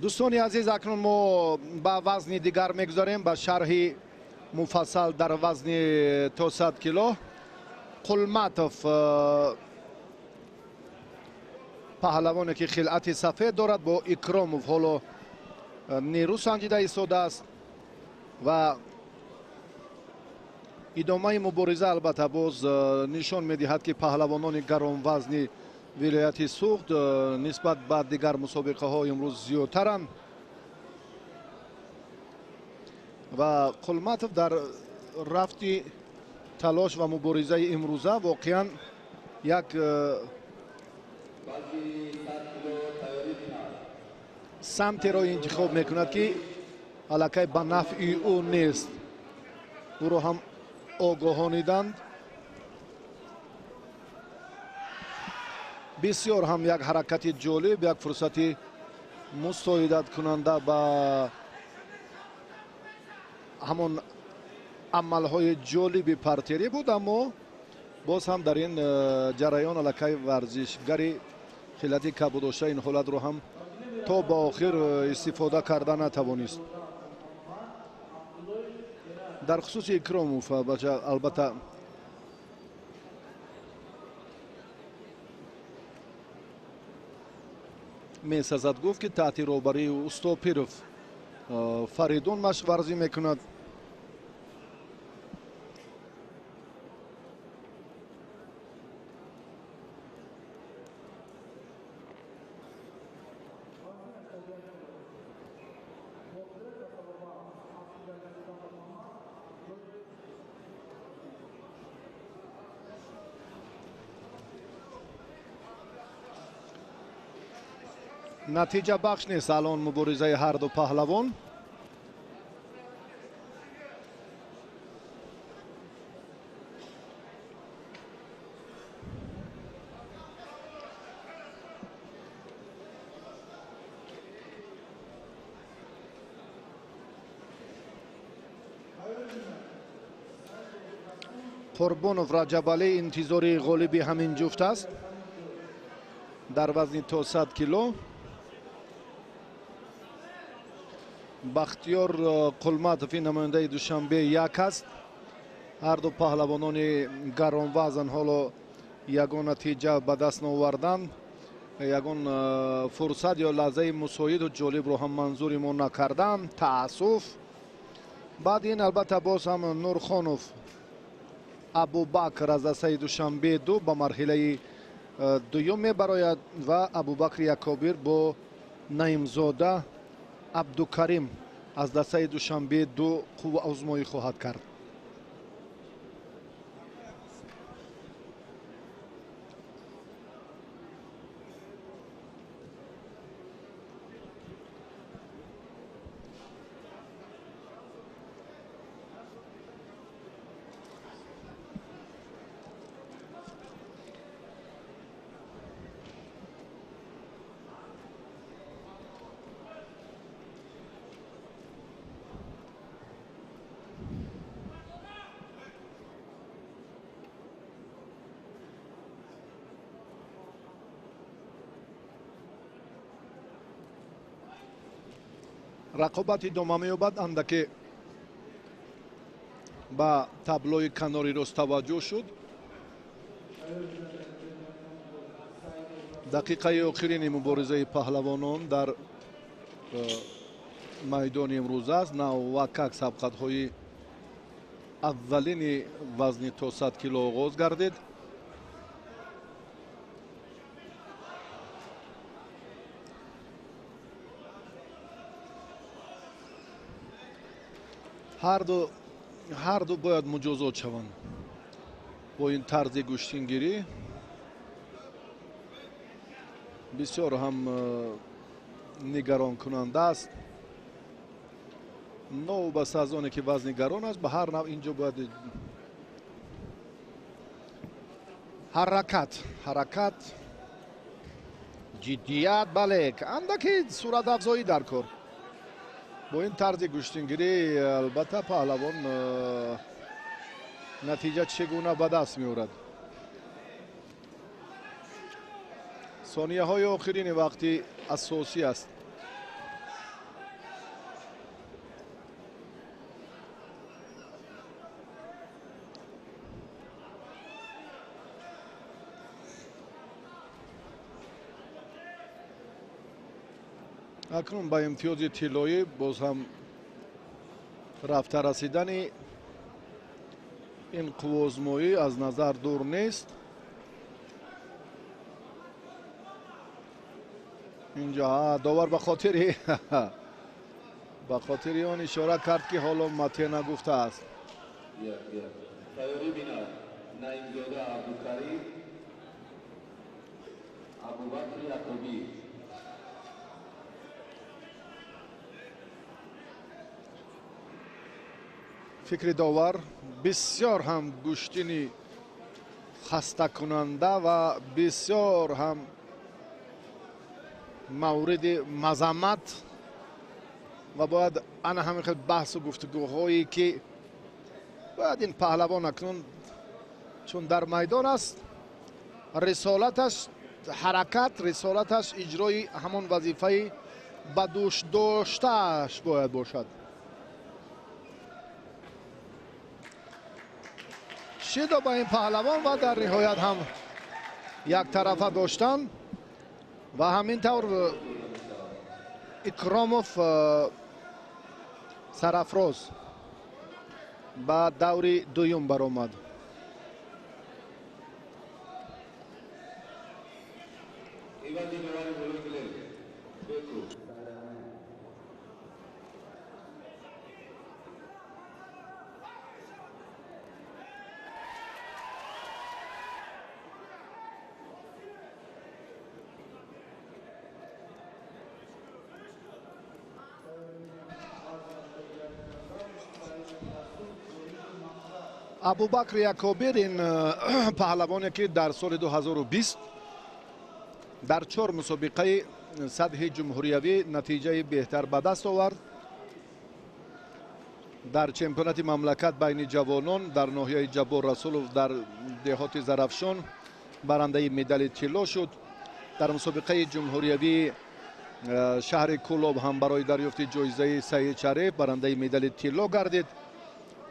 Дӯстони азиз, акнун мо ба вазни дигар мегузарем, ба шарҳи муфассал дар вазни то 100 кило. Қулматов, паҳлавоне ки хилъати сафед дорад, бо Икромов ҳоло нерӯ санҷида истодааст ва идомаи мубориза албатта боз нишон медиҳад, ки паҳлавонони гаронвазни вилояти Суғд нисбат ба дигар мусобиқаҳо имрӯз зиёдтаранд ва Қулматов дар рафти талош ва муборизаи имрӯза воқеан як самтеро интихоб мекунад, ки аллакай ба нафъи ӯ нест. Ӯро ҳам огоҳониданд. Бисёр ҳам як ҳаракати ҷолиб, як фурсати мусоидаткунанда ба ҳамон амалҳои ҷолиби партерӣ буд, аммо боз ҳам дар ин ҷараён аллакай варзишгари хилати кабудошта ин ҳолатро ҳам то ба охир истифода карда натавонист. Дар хусуси Икромов албатта месазад гуфт, ки таҳти роҳбарии Устопиров Фаридун машқварзӣ мекунад. Натиҷа бахш нест алон муборизаи ҳарду паҳлавон. Қурбонов Раҷабалӣ интизори ғолиби ҳамин ҷуфт аст дар вазни то 100 кило. Бахтиёр Қулматов ин намояндаи Душанбе як аст. Ҳарду паҳлавонони гаронвазн ҳоло ягон натиҷа ба даст наоварданд, ягон фурсат ё лаҳзаи мусоиду ҷолибро ҳам манзури мо накарданд. Таассуф. Баъд ин албатта боз ҳам Нурхонов Абубакр аз дастаи Душанбе ду ба марҳилаи дуюм мебарояд ва Абубакр Якобир бо Наимзода Абдукарим аз дастаи Душанбе ду қувваозмоӣ хоҳад кард. Рақобат идома меёбад, андаке ба таблои канори рост таваҷҷӯҳ шуд. Дақиқаи охирини муборизаи паҳлавонон дар майдони имрӯз аст. Наввакак сабқатҳои аввалини вазни то 100 кило оғоз гардид. Ҳарду бояд муҷозот шаванд бо ин тарзи гӯштингирӣ. Бисёр ҳам нигаронкунанда аст. Новобаста аз оне ки вазни гарон аст, ба ҳар нав инҷо бояд ҳаракат, ҳаракат, ҷиддият, бале, андаки суратафзоӣ дар кор. Бо ин тарзи гӯштингирӣ албатта паҳлавон натиҷа чӣ гуна ба даст меорад. Сонияҳои охирини вақти асосӣ аст. Акнун ба имтиёзи тиллоӣ боз ҳам рафта расидани ин қуввозмоӣ аз назар дур нест. Инҷо довар ба хотири он ишора кард, ки ҳоло мате нагуфтааст. Тайёрӣ бинад Наимзода Абдукарим, Абубакри Якубӣ. Фикри довар бисёр ҳам гӯштини хастакунанда ва бисёр ҳам мавриди мазаммат ва бояд ана ҳамин хел баҳсу гуфтугӯҳое ки бояд ин паҳлавон акнун чун дар майдон аст, рисолаташ ҳаракат, рисолаташ иҷрои ҳамон вазифаи ба дӯш доштааш бояд бошад. Шидо ба ин паҳлавон ва дар ниҳоят ҳам яктарафа доштан ва ҳамин тавр Икромов Сарафроз ба даври дуюм баромад. Абубакр Якобир ин паҳлавоне ки дар соли 2020 дар 4 мусобиқаи сатҳи ҷумҳуриявӣ натиҷаи беҳтар ба даст овард. Дар чемпионати мамлакат байни ҷавонон дар ноҳияи Ҷаббор Расулов дар деҳоти Зарафшон барандаи медали тилло шуд. Дар мусобиқаи ҷумҳуриявии шаҳри Кӯлоб ҳам барои дарёфти ҷоизаи Саид Шариф барандаи медали тилло гардид.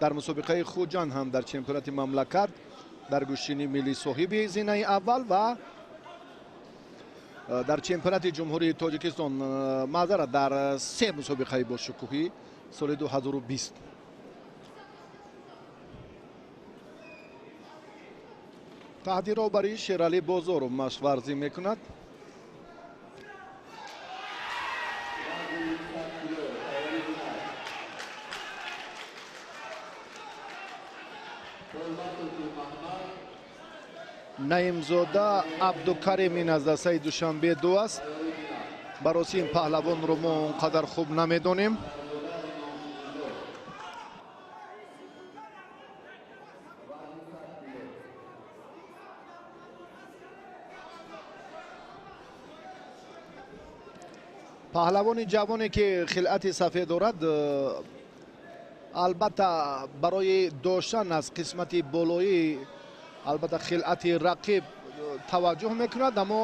Дар мусобиқаи Хуҷанд ҳам дар чемпионати мамлакат дар гӯштини миллӣ соҳиби зинаи аввал ва дар чемпионати ҷумҳурии Тоҷикистон маъзарат дар 3 мусобиқаи бошукӯҳӣ соли 2020. Таҳти роҳбарии Шералӣ Бозоров машварзӣ мекунад. Наимзода Абдукарим ин аз дастаи Душанбе 2 аст. Бароси ин паҳлавонро мо он қадар хуб намедонем. Паҳлавони ҷавоне ки хилъати сафед дорад, албатта барои доштан аз қисмати болоӣ албатта хилъати рақиб таваҷҷӯҳ мекунад, аммо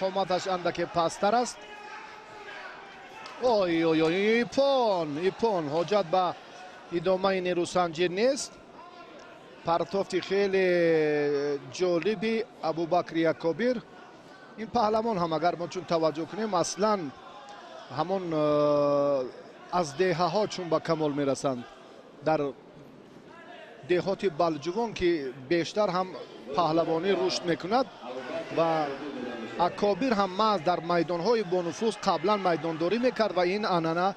қоматаш андаке пасттар аст. Ой ой ой, ипон, ипон, ҳоҷат ба идомаи нерӯсанҷӣ нест. Партофти хеле ҷолиби Абубакри Якобир. Ин паҳлавон ҳам агар мо чун таваҷҷӯҳ кунем, аслан ҳамон аз деҳаҳо чун ба камол мерасанд, дар деҳоти Балҷувон ки бештар ҳам паҳлавонӣ рушд мекунад ва Акобир ҳам маҳз дар майдонҳои бонуфуз қаблан майдондорӣ мекард ва ин анъана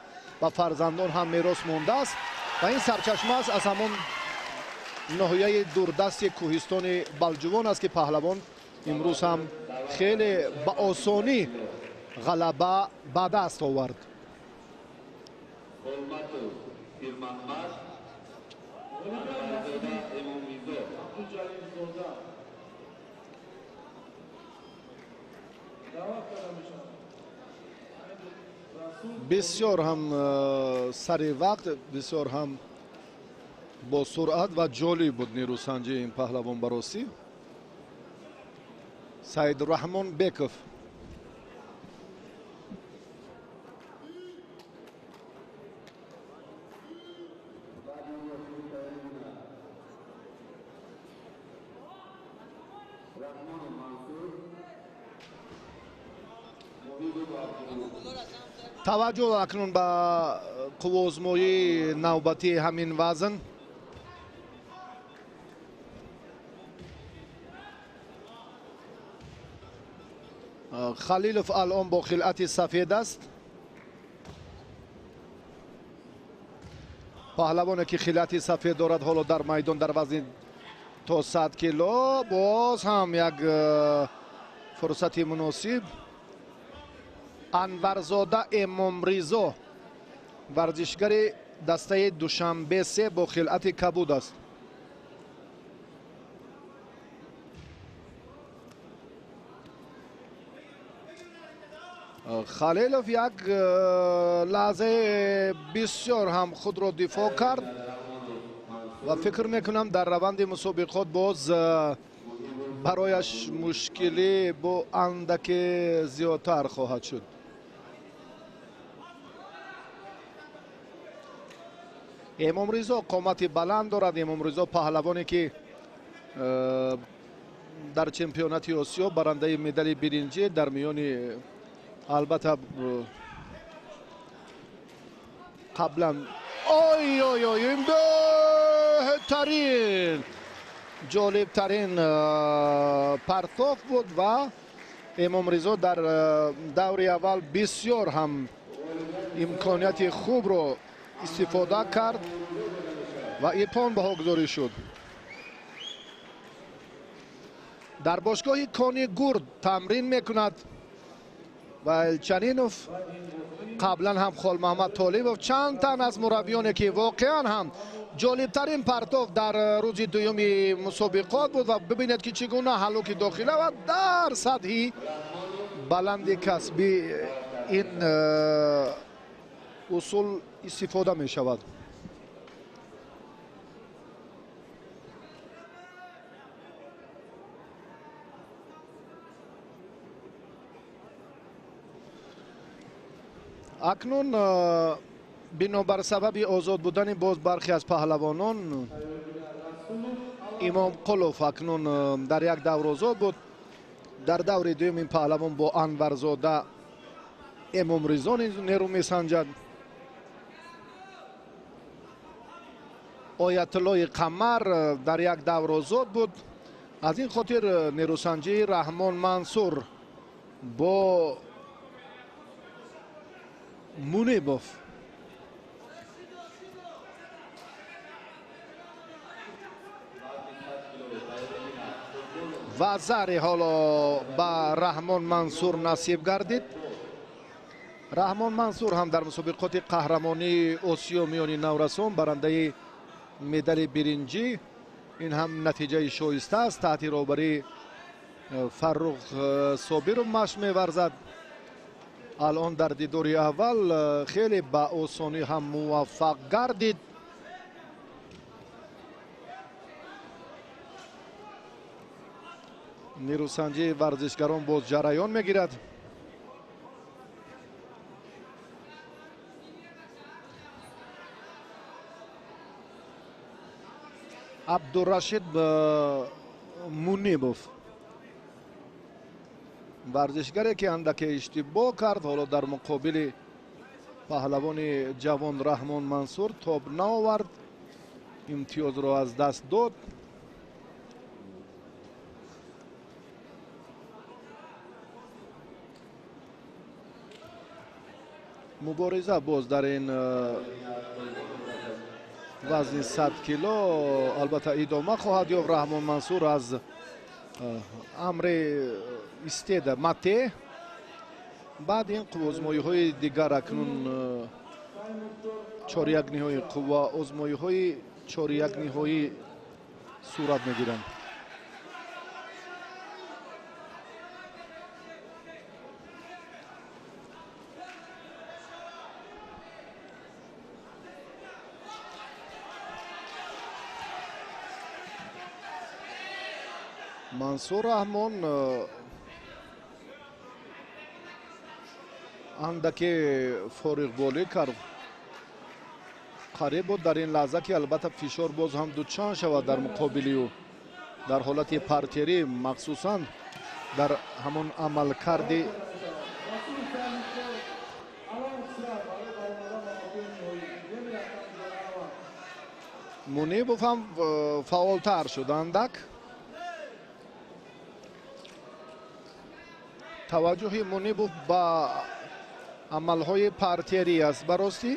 ба фарзандон ҳам мерос мондааст ва ин сарчашма аст аз ҳамон ноҳияи дурдасти кӯҳистони Балҷувон аст ки паҳлавон имрӯз ҳам хеле ба осонӣ Ғалаба ба даст овард. Бисёр ҳам сари вақт, бисёр ҳам бо суръат ва ҷолиб буд нерӯсанҷии ин паҳлавон баросӣ. Саидраҳмон Беков. Таваҷҷӯҳ акнун ба қувваозмоии навбатии ҳамин вазн. Халилов алон бо хилъати сафед аст. Паҳлавоне ки хилъати сафед дорад ҳоло дар майдон дар вазни то 100 кило. Боз ҳам як фурсати муносиб. Анварзода Эмомризо, варзишгари дастаи Душанбе се бо хилъати кабуд аст. Халилов як лаҳзаи бисёр ҳам худро дифоъ кард ва фикр мекунам дар раванди мусобиқот боз барояш мушкилӣ бо андаке зиёдтар хоҳад шуд. Эмомризо қомати баланд дорад. Эмомризо паҳлавоне ки дар чемпионати Осиё барандаи медали биринҷӣ дар миёни, албатта, қаблан ой ой ой, ин беҳтарин, ҷолибтарин партоф буд ва Эмомризо дар даври аввал бисёр ҳам имконияти хубро истифода кард ва ипон баҳогузорӣ шуд. Дар бошгоҳи Кони Гурд тамрин мекунад ва Элчанинов, қаблан ҳам Холмаҳмад Толибов, чанд тан аз мураббиёне ки воқеан ҳам ҷолибтарин партоф дар рӯзи дуюми мусобиқот буд ва бибинед ки чӣ гуна ҳаллуки дохила ва дар сатҳи баланди касбӣ ин усул истифода мешавад. Акнун бинобар сабаби озод будани боз бархе аз паҳлавонон, Имомқулов акнун дар як давр озод буд. Дар даври дуюм ин паҳлавон бо Анварзода Эмомризо нерӯ месанҷад. Оятуллои Қамар дар як давр озод буд. Аз ин хотир нерӯсанҷии Раҳмон Мансур бо Мунибов. Вазари ҳоло ба Раҳмон Мансур насиб гардид. Раҳмон Мансур ҳам дар мусобиқоти қаҳрамонии Осиё миёни наврасон барандаи медали биринҷӣ. Ин ҳам натиҷаи шоиста аст. Таҳти роҳбарии Фаррух Собиров машқ меварзад. Алон дар дидори аввал хеле ба осонӣ ҳам муваффақ гардид. Нерӯсанҷии варзишгарон боз ҷараён мегирад. Абдурашид Мунибов, варзишгаре ки андаке иштибоҳ кард, ҳоло дар муқобили паҳлавони ҷавон Раҳмон Мансур тоб наовард, имтиёзро аз даст дод. Мубориза боз дар ин вазни 100 кило албатта идома хоҳад ёфт. Раҳмон Мансур аз амри истеда мате Баъд ин қувваозмоиҳои дигар акнун чоряк ниҳоӣ қувваозмоиҳои чоряк ниҳоӣ сурат мегиранд. Мансур Раҳмон андаке фориғболӣ кард. Қариб буд дар ин лаҳза ки албатта фишор боз ҳам дучанд шавад дар муқобили ӯ дар ҳолати партерӣ, махсусан дар ҳамон амалкарди Мунибов ҳам фаъолтар шуд андак. Таваҷҷӯҳи Мунибов ба амалҳои партерӣ аст ба ростӣ.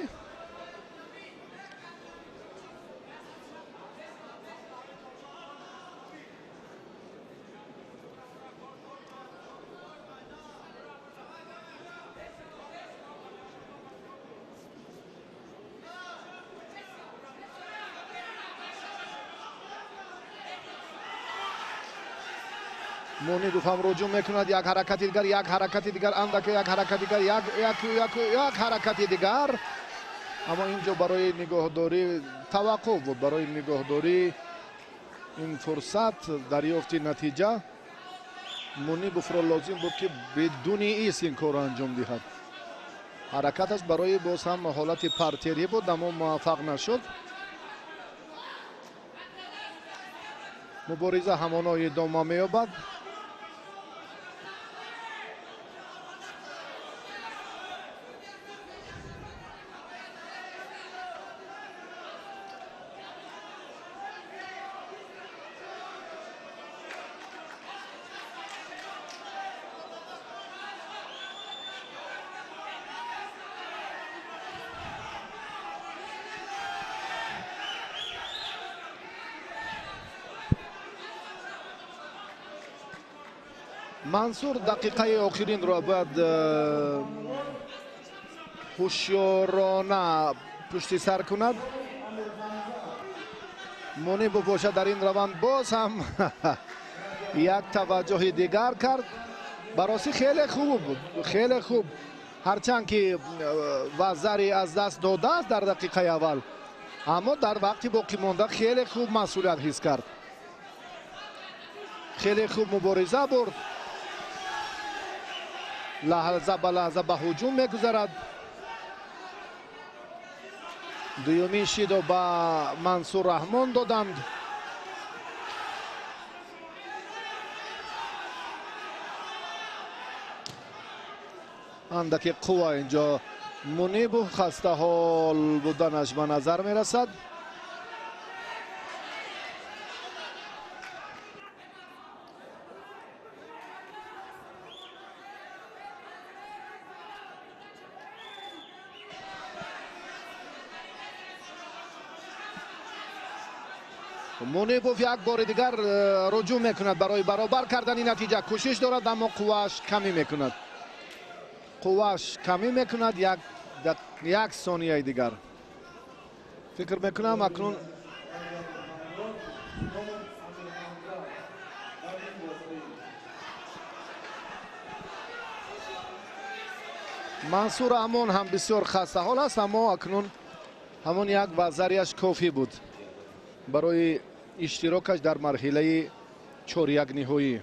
Мунибов ҳам руҷӯъ мекунад. Як ҳаракати дигар, як ҳаракати дигар, андаке як ҳаракати дигар, як як як як ҳаракати дигар. Аммо инҷо барои нигоҳдорӣ таваққуф буд, барои нигоҳдорӣ ин фурсат дарёфти натиҷа Мунибовро лозим буд ки бидуни ис ин корро анҷом диҳад. Ҳаракаташ барои боз ҳам ҳолати партерӣ буд, аммо муваффақ нашуд. Мубориза ҳамоно идома меёбад. Мансур дақиқаи охиринро бояд ҳушёрона пушти сар кунад. Мунибов бошад дар ин раванд боз ҳам як таваҷҷӯҳи дигар кард. Ба ростӣ хеле хуб буд, хеле хуб. Ҳарчанд ки вазари аз даст додааст дар дақиқаи аввал, аммо дар вақти боқимонда хеле хуб масъулият ҳис кард. Хеле хуб мубориза бурд. Лаҳза ба лаҳза ба ҳуҷум мегузарад. Дуюмин шидо ба Мансур Раҳмон доданд. Андаке қувва инҷо Мунибов хастаҳол буданаш ба назар мерасад. Мунибов як бори дигар руҷӯъ мекунад барои баробар кардани натиҷа. Кӯшиш дорад, аммо қуввааш камӣ мекунад. Қуввааш камӣ мекунад. Як сонияи дигар. Фикр мекунам акнун Мансур Раҳмон ҳам бисёр хастаҳол аст, аммо акнун ҳамон як вазарияш кофӣ буд барои иштирокаш дар марҳилаи чоряк ниҳоӣ.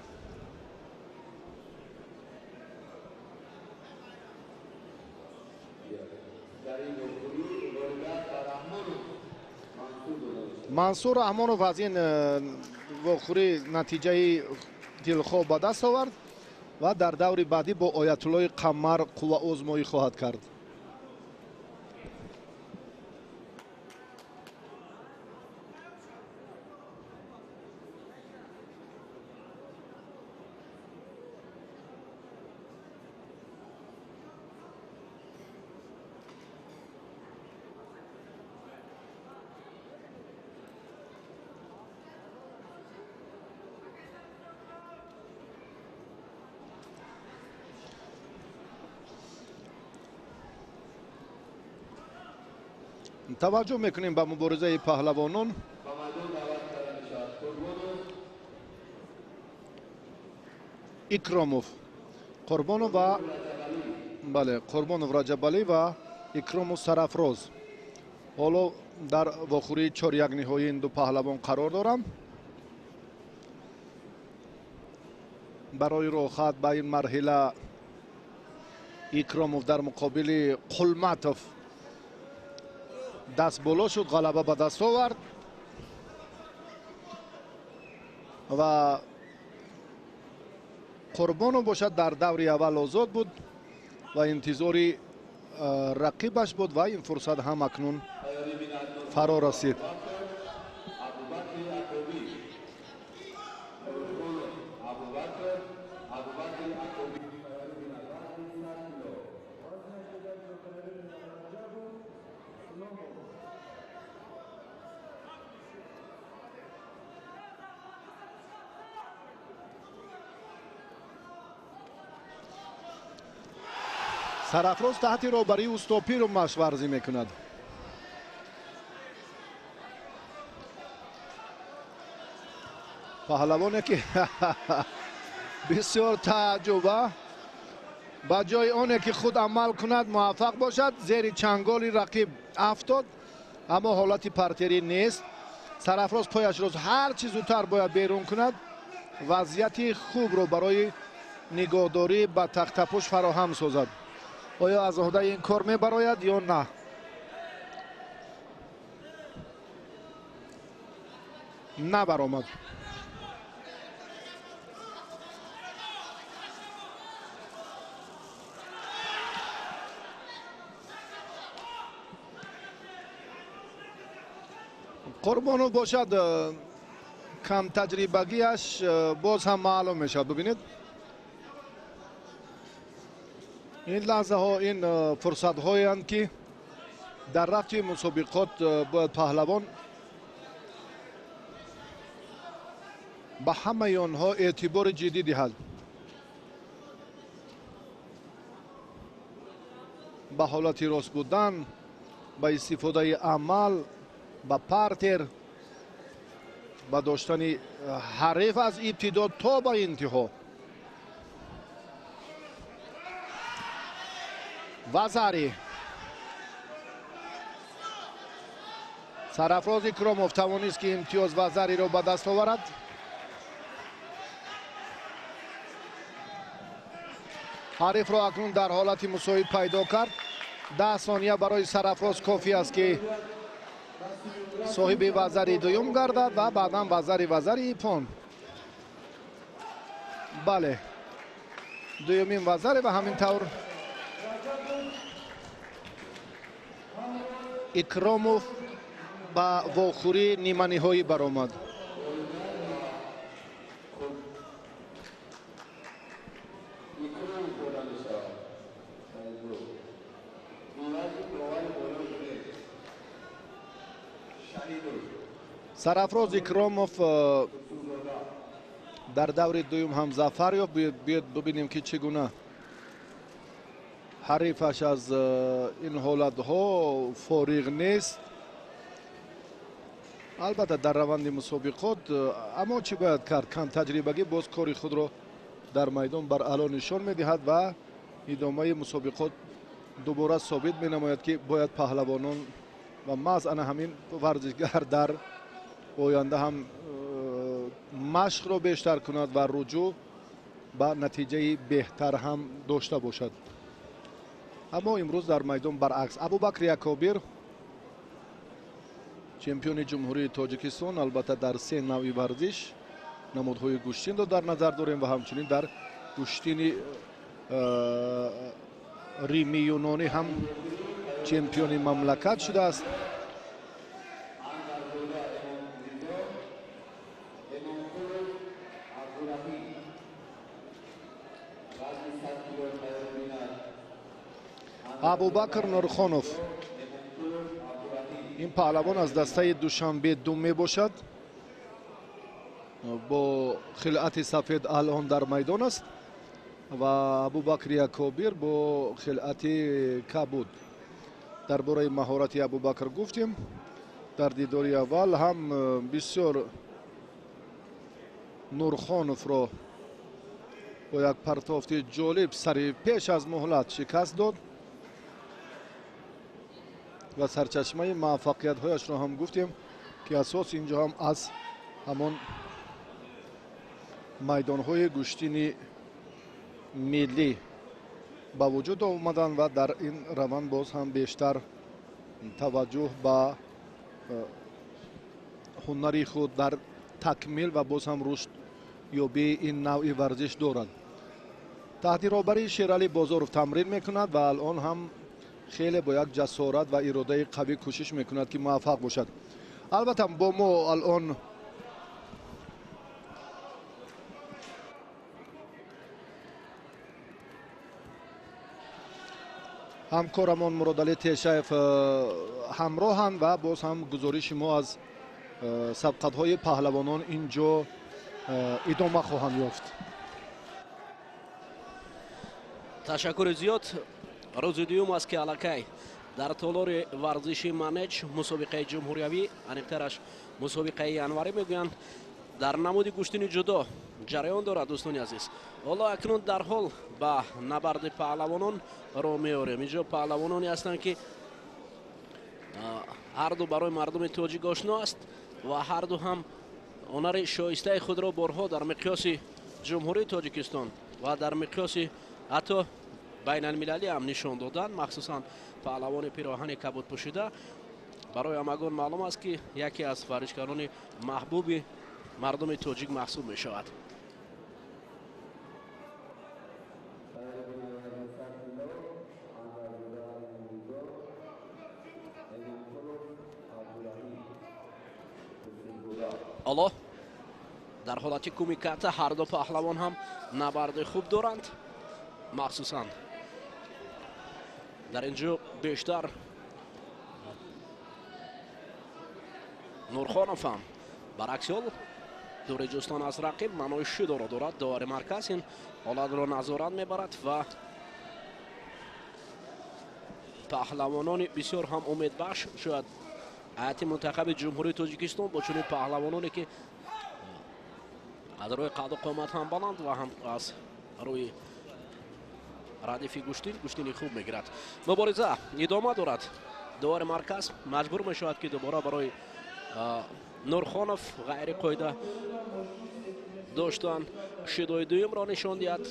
Мансур Раҳмонов аз ин вохӯрӣ натиҷаи дилхоҳ ба даст овард ва дар даври баъдӣ бо Оятуллои Қамар қувваозмоӣ хоҳад кард. Таваҷҷӯҳ мекунем ба муборизаи паҳлавонон. Икромов Қурбонов ва бале, Қурбонов Раҷабалӣ ва Икромов Сарафроз ҳоло дар вохӯрии чоряк ниҳоии ин ду паҳлавон қарор доранд. Барои роҳхат ба ин марҳила Икромов дар муқобили Қулматов даст боло шуд, ғалаба ба даст овард ва Қурбонов бошад дар даври аввал озод буд ва интизори рақибаш буд ва ин фурсат ҳам акнун фаро расид. Сарафроз таҳти роҳбарии устопиров машварзӣ мекунад. Паҳлавоне ки бисёр тааҷҷуба, ба ҷои оне ки худ амал кунад муваффақ бошад, зери чанголи рақиб афтод, аммо ҳолати партерӣ нест. Сарафроз пояшро ҳар чӣ зудтар бояд берун кунад, вазъияти хубро барои нигоҳдорӣ ба тахтапӯш фароҳам созад. Оё аз уҳдаи ин кор мебарояд ё на? Набаромад. Қурбонов бошад, камтаҷрибагиаш боз ҳам маълум мешавад. Бибинед, ин лаҳзаҳо, ин фурсатҳоянд ки дар рафти мусобиқот бояд паҳлавон ба ҳамаи онҳо эътибори ҷиддӣ диҳад. Ба ҳолати рост будан, ба истифодаи амал, ба партер, ба доштани ҳариф аз ибтидо то ба интиҳо. Вазари Сарафроз Икромов тавонист ки имтиёз вазариро ба даст оварад. Ҳарифро акнун дар ҳолати мусоид пайдо кард. 10 сония барои Сарафроз кофӣ аст ки соҳиби вазари дуюм гардад ва баъдан вазари ипон. Бале, дуюмин вазаре ва ҳамин тавр Икромов ба вохӯрии ниманиҳоӣ баромад. Сарафроз Икромов дар даври дуюм ҳам зафар ёфт. Биёед бибинем ки чӣ гуна ҳарифаш аз ин ҳолатҳо фориғ нест. Албатта дар раванди мусобиқот, аммо чӣ бояд кард? Камтаҷрибагӣ боз кори худро дар майдон бар аъло нишон медиҳад ва идомаи мусобиқот дубора собит менамояд ки бояд паҳлавонон ва маҳз ана ҳамин варзишгар дар оянда ҳам машқро бештар кунад ва руҷӯъ ба натиҷаи беҳтар ҳам дошта бошад. Аммо имрӯз дар майдон баръакс. Абубакр Якобир, чемпиони ҷумҳурии Тоҷикистон, албатта дар се навъи варзиш намудҳои гӯштинро дар назар дорем ва ҳамчунин дар гӯштини римии юнонӣ ҳам чемпиони мамлакат шудааст. Абубакр Нурхонов, ин паҳлавон аз дастаи Душанбе ду мебошад, бо хилъати сафед алон дар майдон аст ва Абубакр Якобир бо хилъати кабуд. Дар бораи маҳорати Абубакр гуфтем. Дар дидори аввал ҳам бисёр Нурхоновро бо як партофти ҷолиб сари пеш аз муҳлат шикаст дод ва сарчашмаи муваффақиятҳояшро ҳам гуфтем, ки асос инҷо ҳам аз ҳамон майдонҳои гӯштини миллӣ ба вуҷуд омаданд ва дар ин раванд боз ҳам бештар таваҷҷӯҳ ба ҳунари худ дар такмил ва боз ҳам рушд ёбии ин навъи варзиш дорад. Таҳти роҳбарии Шералӣ Бозоров тамрин мекунад ва алон ҳам хеле бо як ҷасорат ва иродаи қавӣ кӯшиш мекунад, ки муваффақ бошад. Албатта бо мо алон ҳамкорамон Муродалӣ Тешаев ҳамроҳанд ва боз ҳам гузориши мо аз сабқатҳои паҳлавонон ин ҷо идома хоҳанд ёфт. Ташаккури зиёд. Рӯзи дуюм аст, ки аллакай дар толори варзиши Манеҷ мусобиқаи ҷумҳуриявӣ, аниқтараш мусобиқаи январӣ мегӯянд, дар намуди гӯштини ҷудо ҷараён дорад. Дӯстони азиз, ҳоло акнун дарҳол ба набарди паҳлавонон роҳ меорем. Инҷо паҳлавононе ҳастанд, ки ҳарду барои мардуми тоҷик ошно аст ва ҳарду ҳам ҳунари шоистаи худро борҳо дар миқёси ҷумҳурии Тоҷикистон ва дар миқёси ҳатто байналмилалӣ ҳам нишон доданд. Махсусан паҳлавони пироҳани кабуд пӯшида барои ҳамагон маълум аст, ки яке аз варзишгарони маҳбуби мардуми тоҷик маҳсуб мешавад. Ҳоло дар ҳолати кумиката ҳарду паҳлавон ҳам набарди хуб доранд. Махсусан дар ин ҷо бештар Нурхонов ҳам баръакси ҳол дури ҷустан аз рақиб маънои шидоро дорад. Довари марказ ин ҳолатро назорат мебарад ва паҳлавонони бисёр ҳам умедбахш, шояд ҳайати мунтахаби ҷумҳурии Тоҷикистон бо чунин паҳлавононе, ки аз рӯи қаду қомат ҳам баланд ва ҳам аз рӯи радифи гӯштин гӯштини хуб мегирад. Мубориза идома дорад. Довари марказ маҷбур мешавад, ки дубора барои Нурхонов ғайриқоида доштан шидои дуюмро нишон диҳад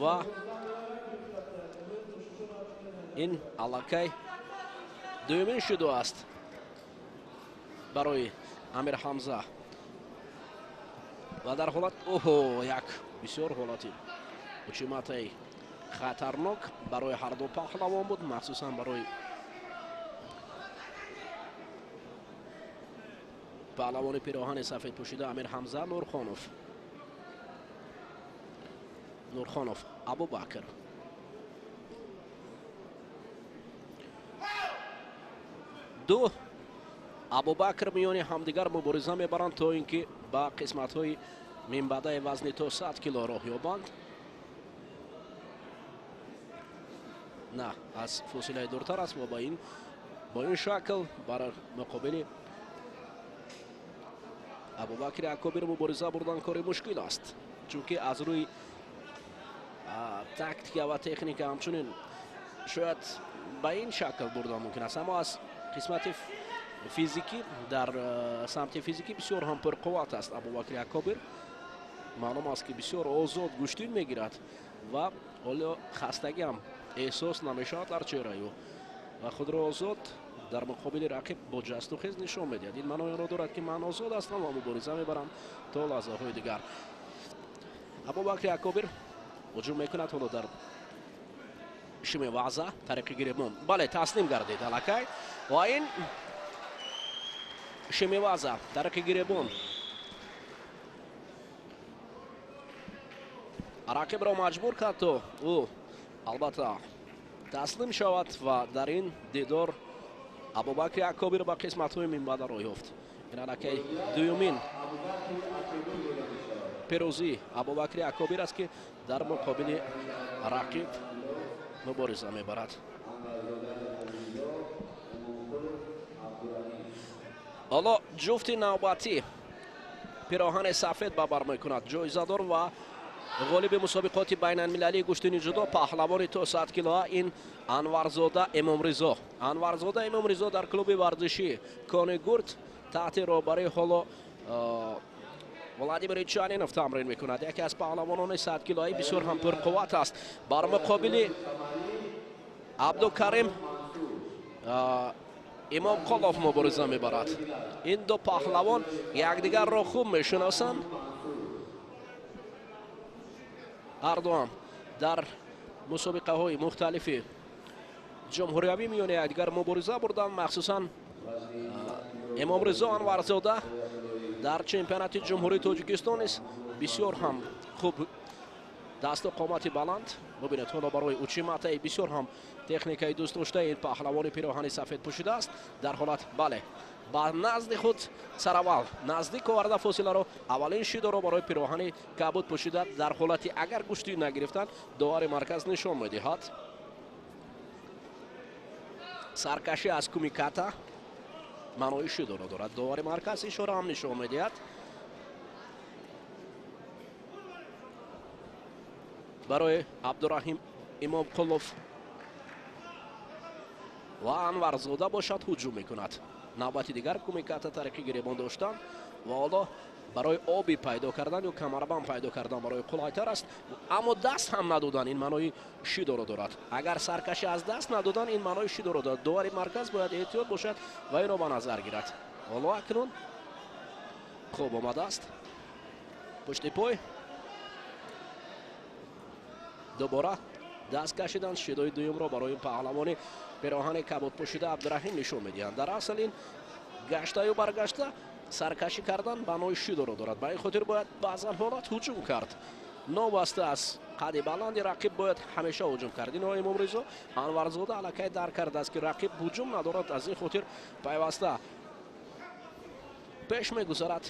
ва ин аллакай дуюмин шидо аст барои Амир Ҳамза ва дар ҳолат оҳо як бисёр ҳолати учиматаи хатарнок барои ҳарду паҳлавон буд, махсусан барои паҳлавони пироҳани сафед пӯшида Амир Ҳамза Нурхонов. Нурхонов Абубакр. Ду Абубакр миёни ҳамдигар мубориза мебаранд, то ин ки ба қисматҳои минбаъдаи вазни то 100 кило роҳ ёбанд. На, аз фосилаи дуртар аст ва бо ин шакл бар муқобили Абубакри Акобир мубориза бурдан кори мушкил аст, чунки аз рӯи тактика ва техника ҳамчунин шояд ба ин шакл бурдан мумкин аст, аммо аз қисмати физикӣ дар самти физикӣ бисёр ҳам пурқувват аст Абубакри Акобир. Маълум аст, ки бисёр озод гӯштин мегирад ва ҳоло хастагӣ ҳам эҳсос намешавад дар чеҳраи ӯ ва худро озод дар муқобили рақиб бо ҷасту хез нишон медиҳад. Ин маънои онро дорад, ки ман озод ҳастам ва мубориза мебарам то лаҳзаҳои дигар. Абубакри Акобир ҳуҷум мекунад ҳоло дар шими ваза тариқи гиребон. Бале, таслим гардид аллакай ва ин шими ваза тариқи гиребон рақибро маҷбур кард, то ӯ албатта таслим шавад ва дар ин дидор Абубакри Акобир ба қисматҳои минбаъда роҳ ёфт. Ин аллакай дуюмин пирӯзии Абубакри Акобир аст, ки дар муқобили рақиб мубориза мебарад. Ҳоло ҷуфти навбатӣ пироҳани сафед ба бар мекунад. Ҷоизадор ва ғолиби мусобиқоти байналмилалии гӯштини ҷудо, паҳлавони то 100 килоа ин Анварзода Эмомризо. Анварзода Эмомризо дар клуби варзишӣ Кони Гурд таҳти роҳбарии ҳоло Владимир Чанинов тамрин мекунад. Яке аз паҳлавонони 100 килоаи бисёр ҳам пурқувват аст. Бар муқобили Абдукарим Имомқулов мубориза мебарад. Ин ду паҳлавон якдигарро хуб мешиносанд. Ҳардуам дар мусобиқаҳои мухталифи ҷумҳуриявӣ миёни якдигар мубориза бурданд. Махсусан Эмомризо Анварзода дар чемпионати ҷумҳурии Тоҷикистон низ бисёр ҳам хуб дасту қомати баланд. Бубинед, ҳоло барои учиматаи бисёр ҳам техникаи дӯстдоштаи ин паҳлавони пироҳани сафед пӯшидааст. Дар ҳолат бале ба назди худ сараввал наздик оварда фосиларо, аввалин шидоро барои пироҳани кабуд пӯшида. Дар ҳолати агар гӯштӣ нагирифтанд, довари марказ нишон медиҳад. Саркашӣ аз кумиката маънои шидоро дорад. Довари марказ ишора ҳам нишон медиҳад. Барои Абдураҳим Имомқулов ва Анварзода бошад ҳуҷум мекунад. Навбати дигар кумиката тариқи гиребон доштан ва ҳоло барои оби пайдо кардан ё камарбанд пайдо кардан барои қулайтар аст, аммо даст ҳам надодан ин маънои шидоро дорад. Агар саркашӣ аз даст надодан, ин маънои шидоро дорад. Довари марказ бояд эҳтиёт бошад ва инро ба назар гирад. Ҳоло акнун хуб омадааст пушти пой, дубора даст кашидан. Шидои дуюмро барои паҳлавони пироҳани кабуд пӯшида Абдураҳим нишон медиҳанд. Дар асл ин гаштаю баргашта саркашӣ кардан маънои шидоро дорад. Ба ин хотир бояд баъзан ҳолат ҳуҷум кард. Новаста аз қади баланди рақиб бояд ҳамеша ҳуҷум кард. Ино Имомризо Анварзода аллакай дарк кардааст, ки рақиб ҳуҷум надорад, аз ин хотир пайваста пеш мегузарад,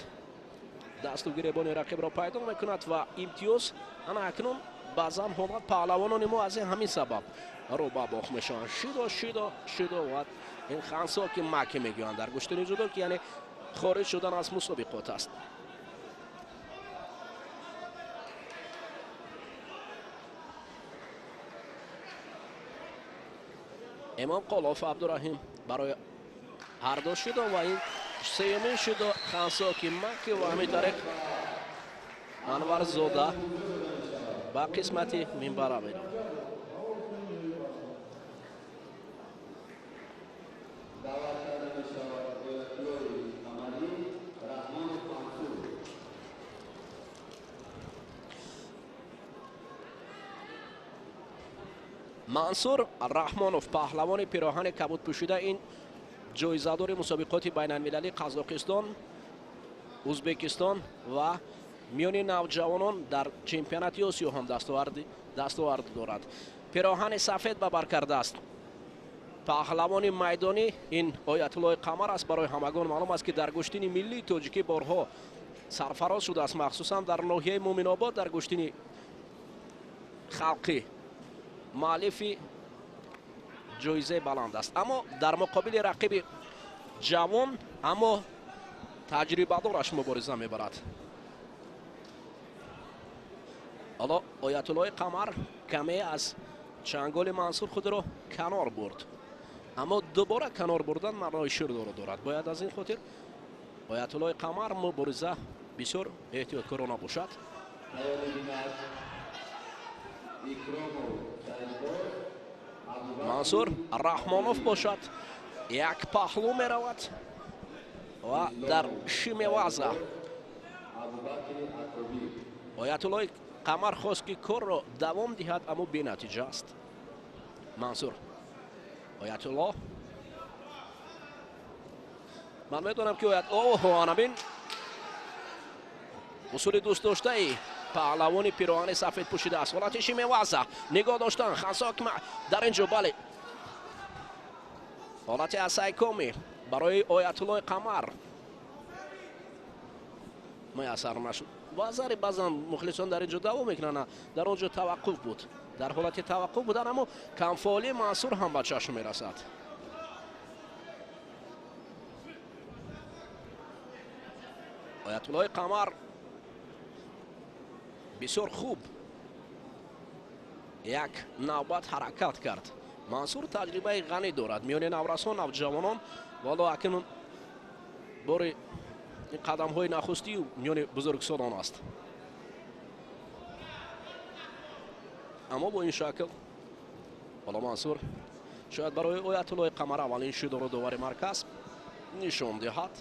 дасту гиребони рақибро пайдо мекунад ва имтиёз ана акнун баъзан ҳолат паҳлавонони мо аз ин ҳамин сабаб рӯ ба бох мешаванд. Шидо, шидо, шидо ва ин хансо ки маки мегӯянд дар гӯштини ҷудо, ки яъне хориҷ шудан аз мусобиқот аст. Имомқулов Абдураҳим барои ҳарду шидо ва ин сеюмин шидо хансо ки маки ва ҳамин тариқ Анварзода ба қисмати минбара меравад. Мансур Раҳмонов, паҳлавони пироҳани кабуд пӯшида, ин ҷоизадори мусобиқоти байналмилалии Қазоқистон, Ӯзбекистон ва миёни навҷавонон дар чемпионати Осиё ҳам дастовард дорад. Пироҳани сафед ба бар кардааст. Паҳлавони майдонӣ ин Оятуллои Қамар аст. Барои ҳамагон маълум аст, ки дар гӯштини миллии тоҷикӣ борҳо сарфароз шудааст, махсусан дар ноҳияи Муъминобод дар гӯштини халқӣ муаллифи ҷоизаи баланд аст. Аммо дар муқобили рақиби ҷавон, аммо таҷрибадораш мубориза мебарад. Ҳоло Оятуллои Қамар каме аз чанголи Мансур худро канор бурд, аммо дубора канор бурдан маънои ширдоро дорад. Бояд аз ин хотир Оятуллои Қамар мубориза бисёр эҳтиёткорона бошад. Мансур Раҳмонов бошад як паҳлӯ меравад ва дар шимеваза Оятуллои Қамар хост, ки корро давом диҳад, аммо бенатиҷа аст. Мансур Оятулло, ман медонам, ки оҳо, анабин усули дӯстдоштаи паҳлавони пироҳани сафед пӯшида аст. Ҳолати шимеваза нигоҳ доштан хансок дар ин ҷо, бале, ҳолати асайкоми барои Оятуллои Қамар муяссар нашуд. Вазари баъзан мухлисон дар ин ҷо давом мекунанд, дар он ҷо таваққуф буд. Дар ҳолати таваққуф будан, аммо камфаъолии Мансур ҳам ба чашм мерасад. Оятуллои Қамар бисёр хуб як навбат ҳаракат кард. Мансур таҷрибаи ғанӣ дорад миёни наврасон, навҷавонон, вало акнун бори қадамҳои нахустӣ миёни бузургсолон аст. Аммо бо ин шакл ҳоло Мансур шояд барои Оятуллои Қамар аввалин шидоро довари марказ нишон диҳад.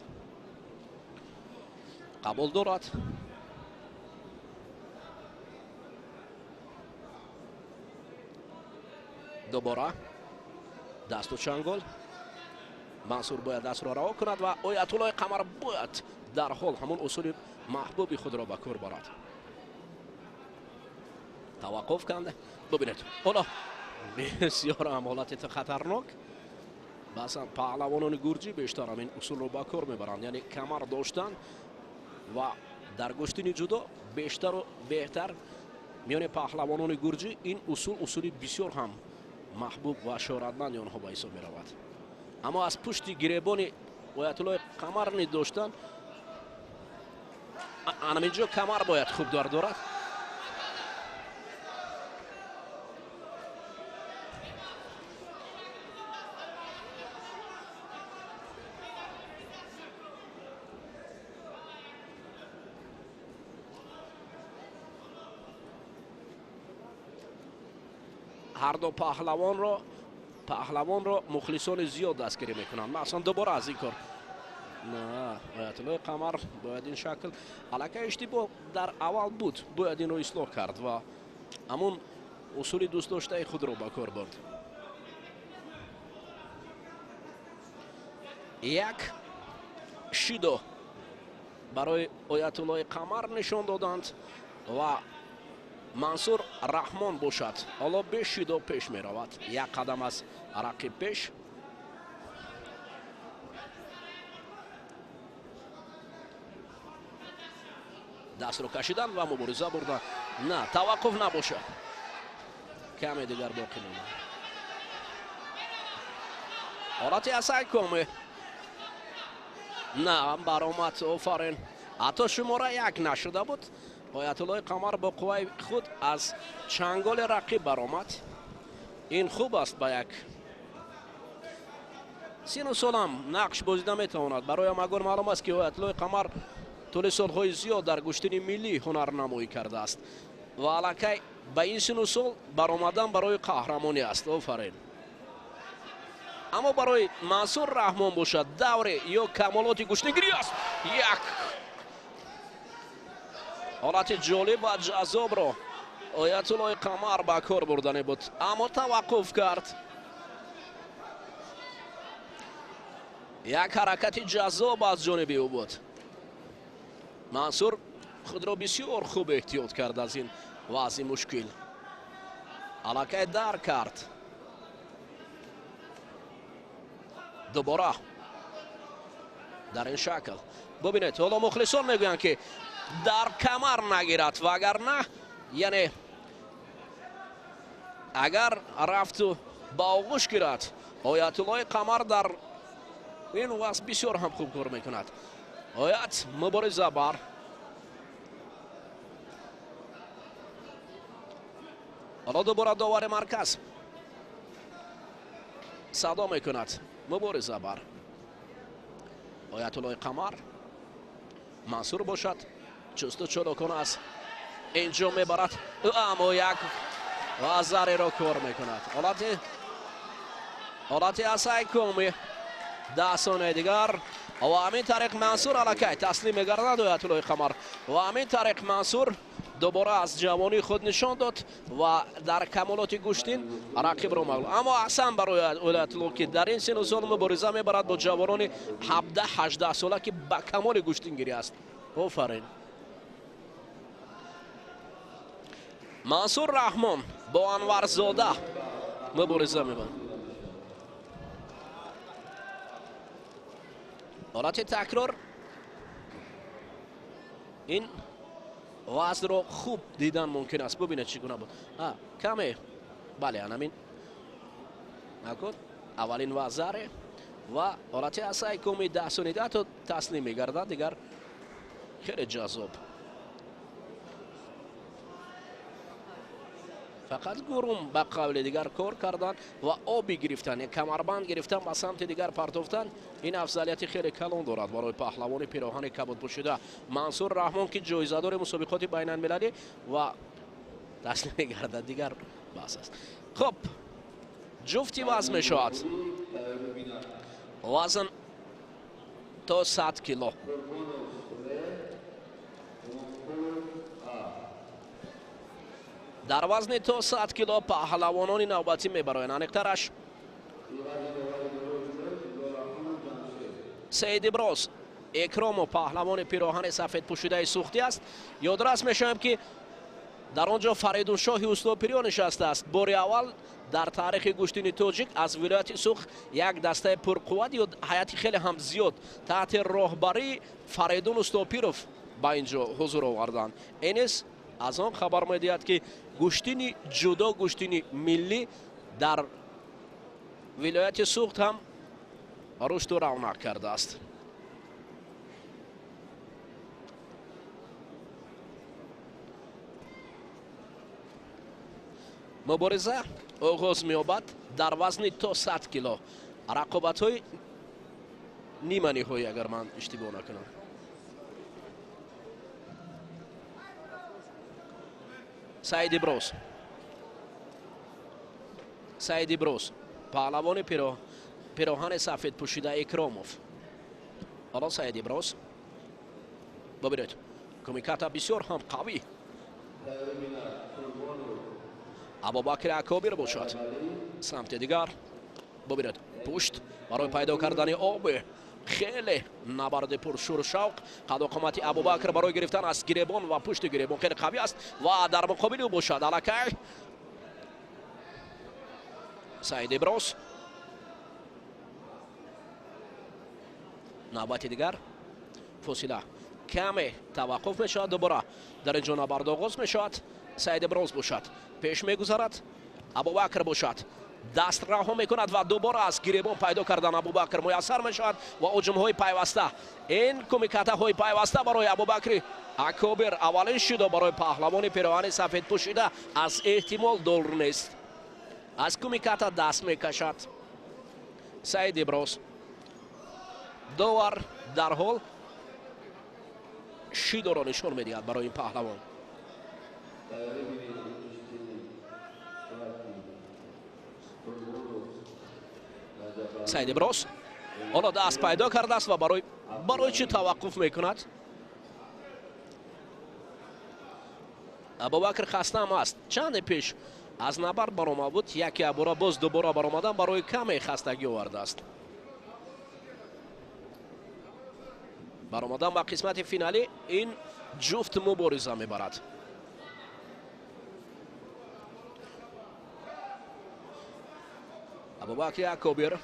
Қабул дорад. Дубора дасту чангол. Мансур бояд дастро раҳо кунад ва Оятуллои Қамар бояд дарҳол ҳамон усули маҳбуби худро ба кор барад. Таваққуф канд. Бубинед, ҳоло бисёр ҳам ҳолати хатарнок. Баъзан паҳлавонони гурҷӣ бештар ҳамин усулро ба кор мебаранд, яъне камар доштан ва дар гӯштини ҷудо бештару беҳтар миёни паҳлавонони гурҷӣ ин усул усули бисёр ҳам маҳбуб ва шӯҳратманди онҳо ба ҳисоб меравад. Аммо аз пушти гиребони Оятуллои Қамар ни доштан, анаминҷо камар бояд хуб дардорад. Ҳар ду паҳлавонро мухлисони зиёд дастгирӣ мекунанд. Махсусан дубора аз ин кор на, Оятуллои Қамар бояд ин шакл аллакай иштибоҳ дар аввал буд, бояд инро ислоҳ кард ва ҳамон усули дӯстдоштаи худро ба кор бурд. Як шидо барои Оятуллои Қамар нишон доданд ва Мансур Раҳмон бошад ҳоло бе шидо пеш меравад, як қадам аз рақиб пеш. Дастро кашидан ва мубориза бурдан. На, таваққуф набошад, каме дигар боқӣ монад. Ҳолати асай коме на баромад. Офарин, ҳатто шумора як нашуда буд. Оятуллои Қамар бо қувваи худ аз чанголи рақиб баромад. Ин хуб аст, ба як сину солам нақш бозида метавонад. Барои ҳамагон маълум аст, ки Оятуллои Қамар тӯли солҳои зиёд дар гӯштини миллӣ ҳунарнамоӣ кардааст ва аллакай ба ин сину сол баромадан барои қаҳрамонӣ аст. Офарин. Аммо барои Мансур Раҳмон бошад давре ё камолоти гӯштингирӣ аст. Як ҳолати ҷолиб ва ҷаззобро Оятуллои Қамар ба кор бурдане буд, аммо таваққуф кард. Як ҳаракати ҷаззоб аз ҷониби ӯ буд. Мансур худро бисёр хуб эҳтиёт кард аз ин вазъи мушкил. Аллакай дар кард. Дубора дар ин шакл бубинед, ҳоло мухлисон мегӯянд, ки дар камар нагирад, вагарна яъне агар рафту ба оғӯш гирад, Оятуллои Қамар дар ин вазъ бисёр ҳам хуб кор мекунад. Оят мубориза бар. Ҳоло дубора довари марказ садо мекунад. Мубориза бар. Оятуллои Қамар. Мансур бошад чусту чолокон аз инҷо мебарад, аммо як вазареро кор мекунад. Ҳолати асай коми 10 сонияи дигар ва ҳамин тариқ Мансур аллакай таслим мегардад Оятуллои Қамар ва ҳамин тариқ Мансур дубора аз ҷавонии худ нишон дод ва дар камолоти гӯштин рақибро мағлуб. Аммо аҳсан барои Оятулло, ки дар ин сину сол мубориза мебарад бо ҷавонони 17-18 сола, ки ба камоли гӯштингирӣ аст. Офарин. Мансур Раҳмон бо Анварзода мубориза мебарад. Ҳолати такрор. Ин вазнро хуб дидан мумкин аст. Бубинед, чӣ гуна буд. Каме бале, анамин накун аввалин вазаре ва ҳолати асай коми 10 сония ҳатто таслим мегардад. Дигар Хеле ҷаззоб. Фақат гурум ба қавли дигар кор кардан ва оби гирифтан, камарбанд гирифтан, ба самти дигар партофтан, ин афзалияти хеле калон дорад барои паҳлавони пироҳани кабудпӯшида Мансур Раҳмон, ки ҷоизадори мусобиқоти байналмилалӣ ва таслим мегардад, дигар баҳс аст. Хуб, ҷуфти вазн мешавад. Вазн то 100 кило. Дар вазни то 100 кило паҳлавонони навбатӣ мебароянд. Аниқтараш Саид Иброз Экромов паҳлавони пироҳани сафедпӯшидаи сӯхтӣ аст. Ёдрас мешавем, ки дар он ҷо Фаридуншоҳи Устопириён нишастааст. Бори аввал дар таърихи гӯштини тоҷик аз вилояти Суғд як дастаи пурқувват ё ҳайати хеле ҳам зиёд таҳти роҳбарии Фаридун Устопиров ба ин ҷо ҳузур оварданд. Энис аз он хабар медиҳад, ки гӯштини ҷудо, гӯштини миллӣ дар вилояти Суғд ҳам рушду равнақ кардааст. Мубориза оғоз меёбад дар вазни то 100 кило. Рақобатҳои ниманиҳоӣ, агар ман иштибоҳ накунам. Саид Иброз. Саид Иброз паҳлавони пироҳани сафедпӯшида Икромов. Ҳоло Саид Иброз бибинед, кумиката бисёр ҳам қавӣ. Абубакри Акобир бошад. Самти дигар бибинед, пушт барои пайдо кардани об. Хеле набарди пуршуру шавқ. Қадоқомати Абубакр барои гирифтан аз гиребон ва пушти гиребон хеле қавӣ аст ва дар муқобили ӯ бошад аллакай Саид Иброз. Навбати дигар фосила каме таваққуф мешавад, дубора дар ин ҷо набард оғоз мешавад. Саид Иброз бошад пеш мегузарад, Абубакр бошад даст раҳо мекунад ва дубора аз гиребон пайдо кардан Абубакр муяссар мешавад ва ҳуҷумҳои пайваста, ин кумикатаҳои пайваста барои Абубакри Акобир аввалин шидо барои паҳлавони пироҳани сафедпӯшида аз эҳтимол дур нест. Аз кумиката даст мекашад Саид Иброз. Довар дарҳол шидоро нишон медиҳад барои ин паҳлавон. Саид Иброз ҳоло даст пайдо кардааст ва барои чӣ таваққуф мекунад? Абубакр хастаам аст. Чанде пеш аз набард баромад буд, яке абора боз дубора баромадан барои каме хастагӣ овардааст. Баромадан ба қисмати финалӣ ин ҷуфт мубориза мебарад. Абубакри Акобир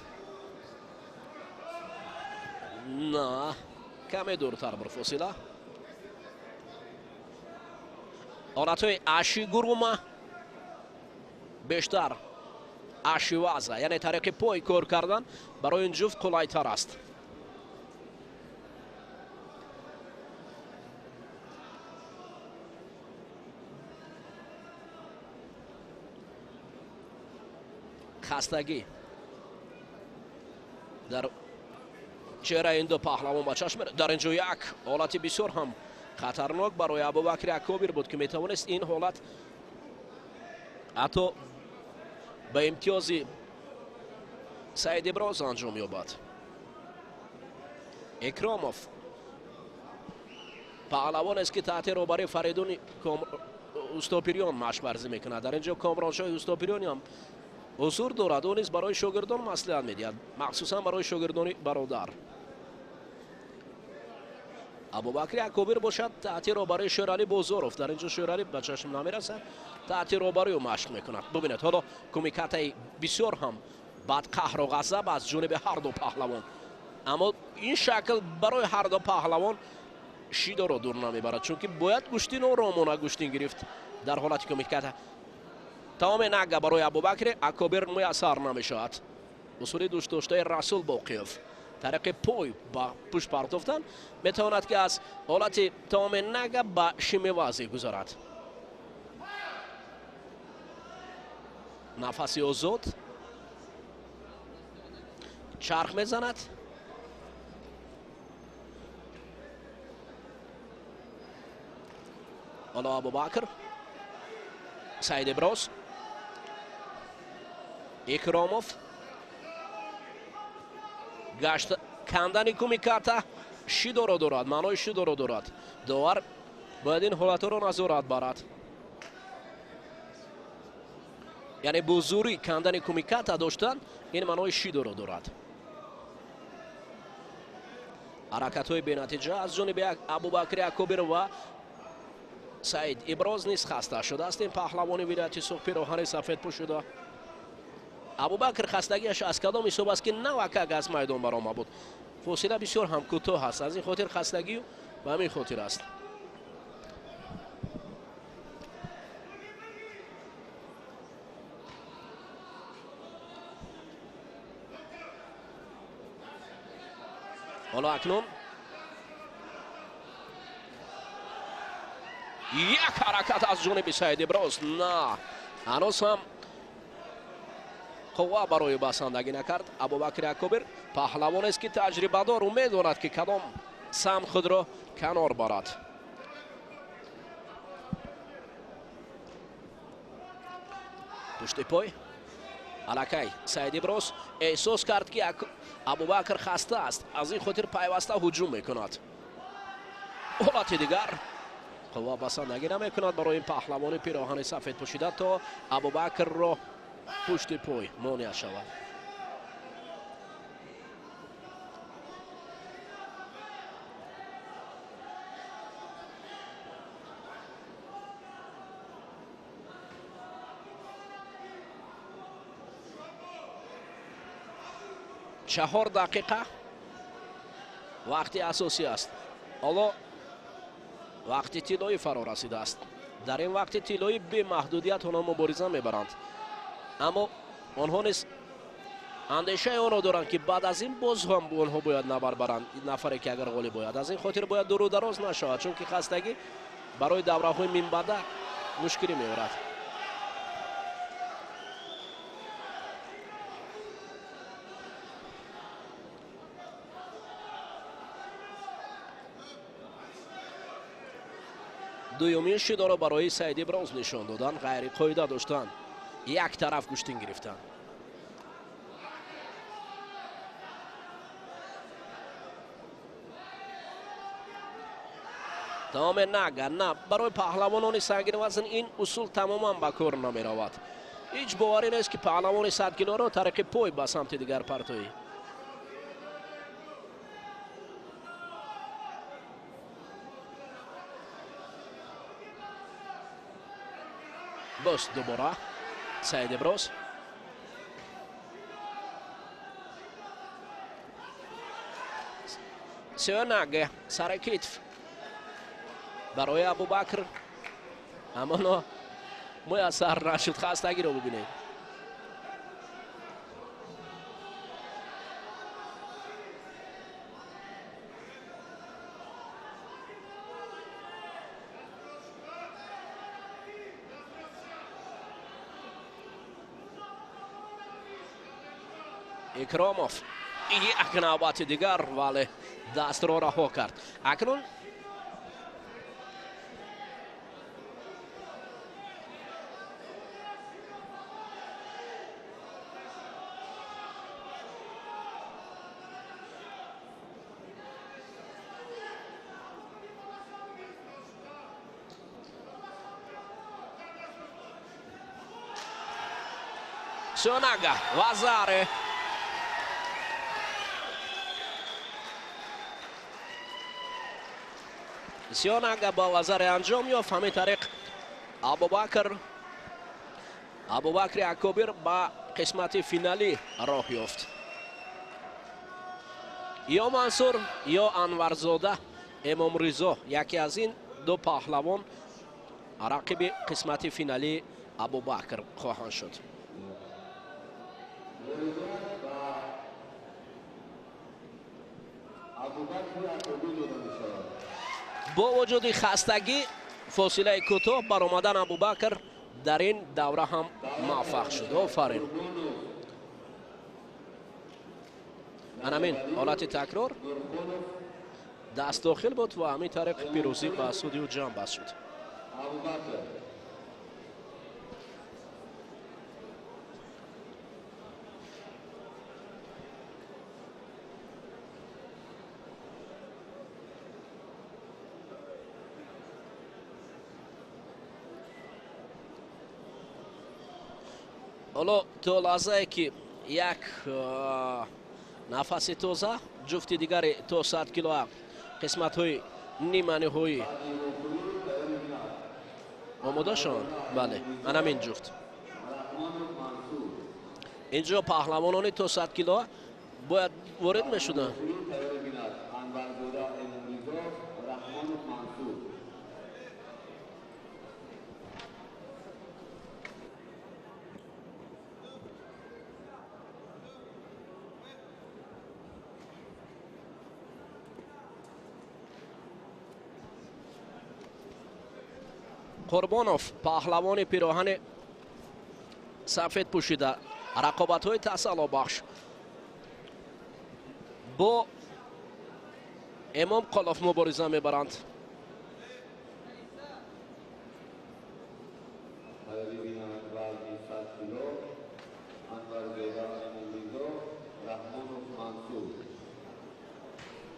на каме дуртар бур фосила. Ҳолатҳои аши гурума бештар аши ваза, яъне тариқи пой кор кардан барои ин ҷуфт қулайтар аст. Хастагӣ дар чеҳраи ин ду паҳлавон ба чашм мерасад. Дар ин ҷо як ҳолати бисёр ҳам хатарнок барои Абубакри Акобир буд, ки метавонист ин ҳолат ҳатто ба имтиёзи Саид Иброз анҷом ёбад. Икромов паҳлавонест, ки таҳти роҳбарии Фаридуни Устопириён машқварзӣ мекунад. Дар ин ҷо Комроншоҳи Устопириён ҳам ҳузур дорад. Ӯ низ барои шогирдон маслиҳат медиҳад, махсусан барои шогирдони бародар. Абубакри Акобир бошад таҳти роҳбарии Шералӣ Бозоров. Дар ин ҷо Шералӣ ба чашм намерасад, таҳти роҳбарии ӯ машқ мекунад. Бубинед, ҳоло кумикатаи бисёр ҳам бадқаҳру ғазаб аз ҷониби ҳар ду паҳлавон, аммо ин шакл барои ҳар ду паҳлавон шидоро дур намебарад, чунки бояд гӯштин оромона гӯштин гирифт дар ҳолати кумиката. Тамоми нага барои Абубакри Акобир муяссар намешавад. Усули дӯстдоштаи Расул Боқиев. Тариқи пой ба пушт партофтан метавонад, ки аз ҳолати томенага ба шимевазӣ гузарад. Нафаси озод, чарх мезанад. Ҳоло Абубакр, Саид Иброз, Икромов, гашт кандани кумиката шидоро дорад, маънои шидоро дорад. Довар бояд ин ҳолатҳоро назорат барад. Яъне бо зӯрӣ кандани кумиката доштан ин маънои шидоро дорад. Ҳаракатҳои бенатиҷа аз ҷониби Абубакри Акобир ва Саид Иброз низ хаста шудааст. Ин паҳлавони вилояти Суғд пироҳани сафедпӯш шуда. Абубакр хастагиаш аз кадом ҳисоб аст, ки навакак аз майдон барома буд. Фосила бисёр ҳам кӯтоҳ аст, аз ин хотир хастагию ба ҳамин хотир аст. Ҳоло акнун як ҳаракат аз ҷониби Саид Иброз. На, ҳанӯз ҳам қувва барои басандагӣ накард. Абубакри Акобир паҳлавонест, ки таҷрибадор, ӯ медонад, ки кадом самт худро канор барад. Пушти пой аллакай Саид Иброз эҳсос кард, ки Абубакр хаста аст, аз ин хотир пайваста ҳуҷум мекунад. Ҳолати дигар қувва басандагӣ намекунад барои ин паҳлавони пироҳани сафед пӯшида, то Абубакрро пушти пой монеа шавад. 4 дақиқа вақти асосӣ аст. Ҳоло вақти тиллоӣ фаро расидааст. Дар ин вақти тиллоӣ бемаҳдудият онҳо мубориза мебаранд, аммо онҳо низ андешаи онро доранд, ки баъд аз ин боз ҳам онҳо бояд набар баранд. Нафаре ки агар ғолиб ояд, аз ин хотир бояд дуру дароз нашавад, чунки хастагӣ барои давраҳои минбаъда мушкилӣ меорад. Дуюмин шидоро барои Саид Иброз нишон додан, ғайриқоида доштан, як тараф гӯштин гирифтан. Тамоме нага на, барои паҳлавонони сангинвазн ин усул тамоман ба кор намеравад. Ҳеҷ боварӣ нест, ки паҳлавони 100 килоро тариқи пой ба самти дигар партоӣ. Боз дубора Саид Иброз. Сеонаге сари китф барои Абубакр, аммо муяссар нашуд. Хастагиро бубинед. Икромов як навбати дигар, вале дастро раҳо кард. Акнун Сёнага вазаре. Сёнага ба вазаре анҷом ёфт. Ҳамин тариқ Абубакри Акобир ба қисмати финалӣ роҳ ёфт. Ё Мансур, ё Анварзода Эмомризо, яке аз ин ду паҳлавон рақиби қисмати финалии Абубакр хоҳанд шуд. Бо вуҷуди хастагӣ фосилаи кӯтоҳ баромадан Абубакр дар ин давра ҳам муваффақ шуд. Офарин. Анамин ҳолати такрор даст дохил буд ва ҳамин тариқ пирӯзӣ ба суди ӯ ҷамъ баст шуд. Ҳоло то лаҳзае ки як нафаси тоза ҷуфти дигари то 100 кило қисматҳои ниманиҳоӣ омода шаванд. Бале, анамин ҷуфт. Инҷо паҳлавонони то 100 кило бояд ворид мешуданд. Қурбонов паҳлавони пироҳани сафед пӯшида рақобатҳои тасаллобахш бо Имом Қолов мубориза мебаранд.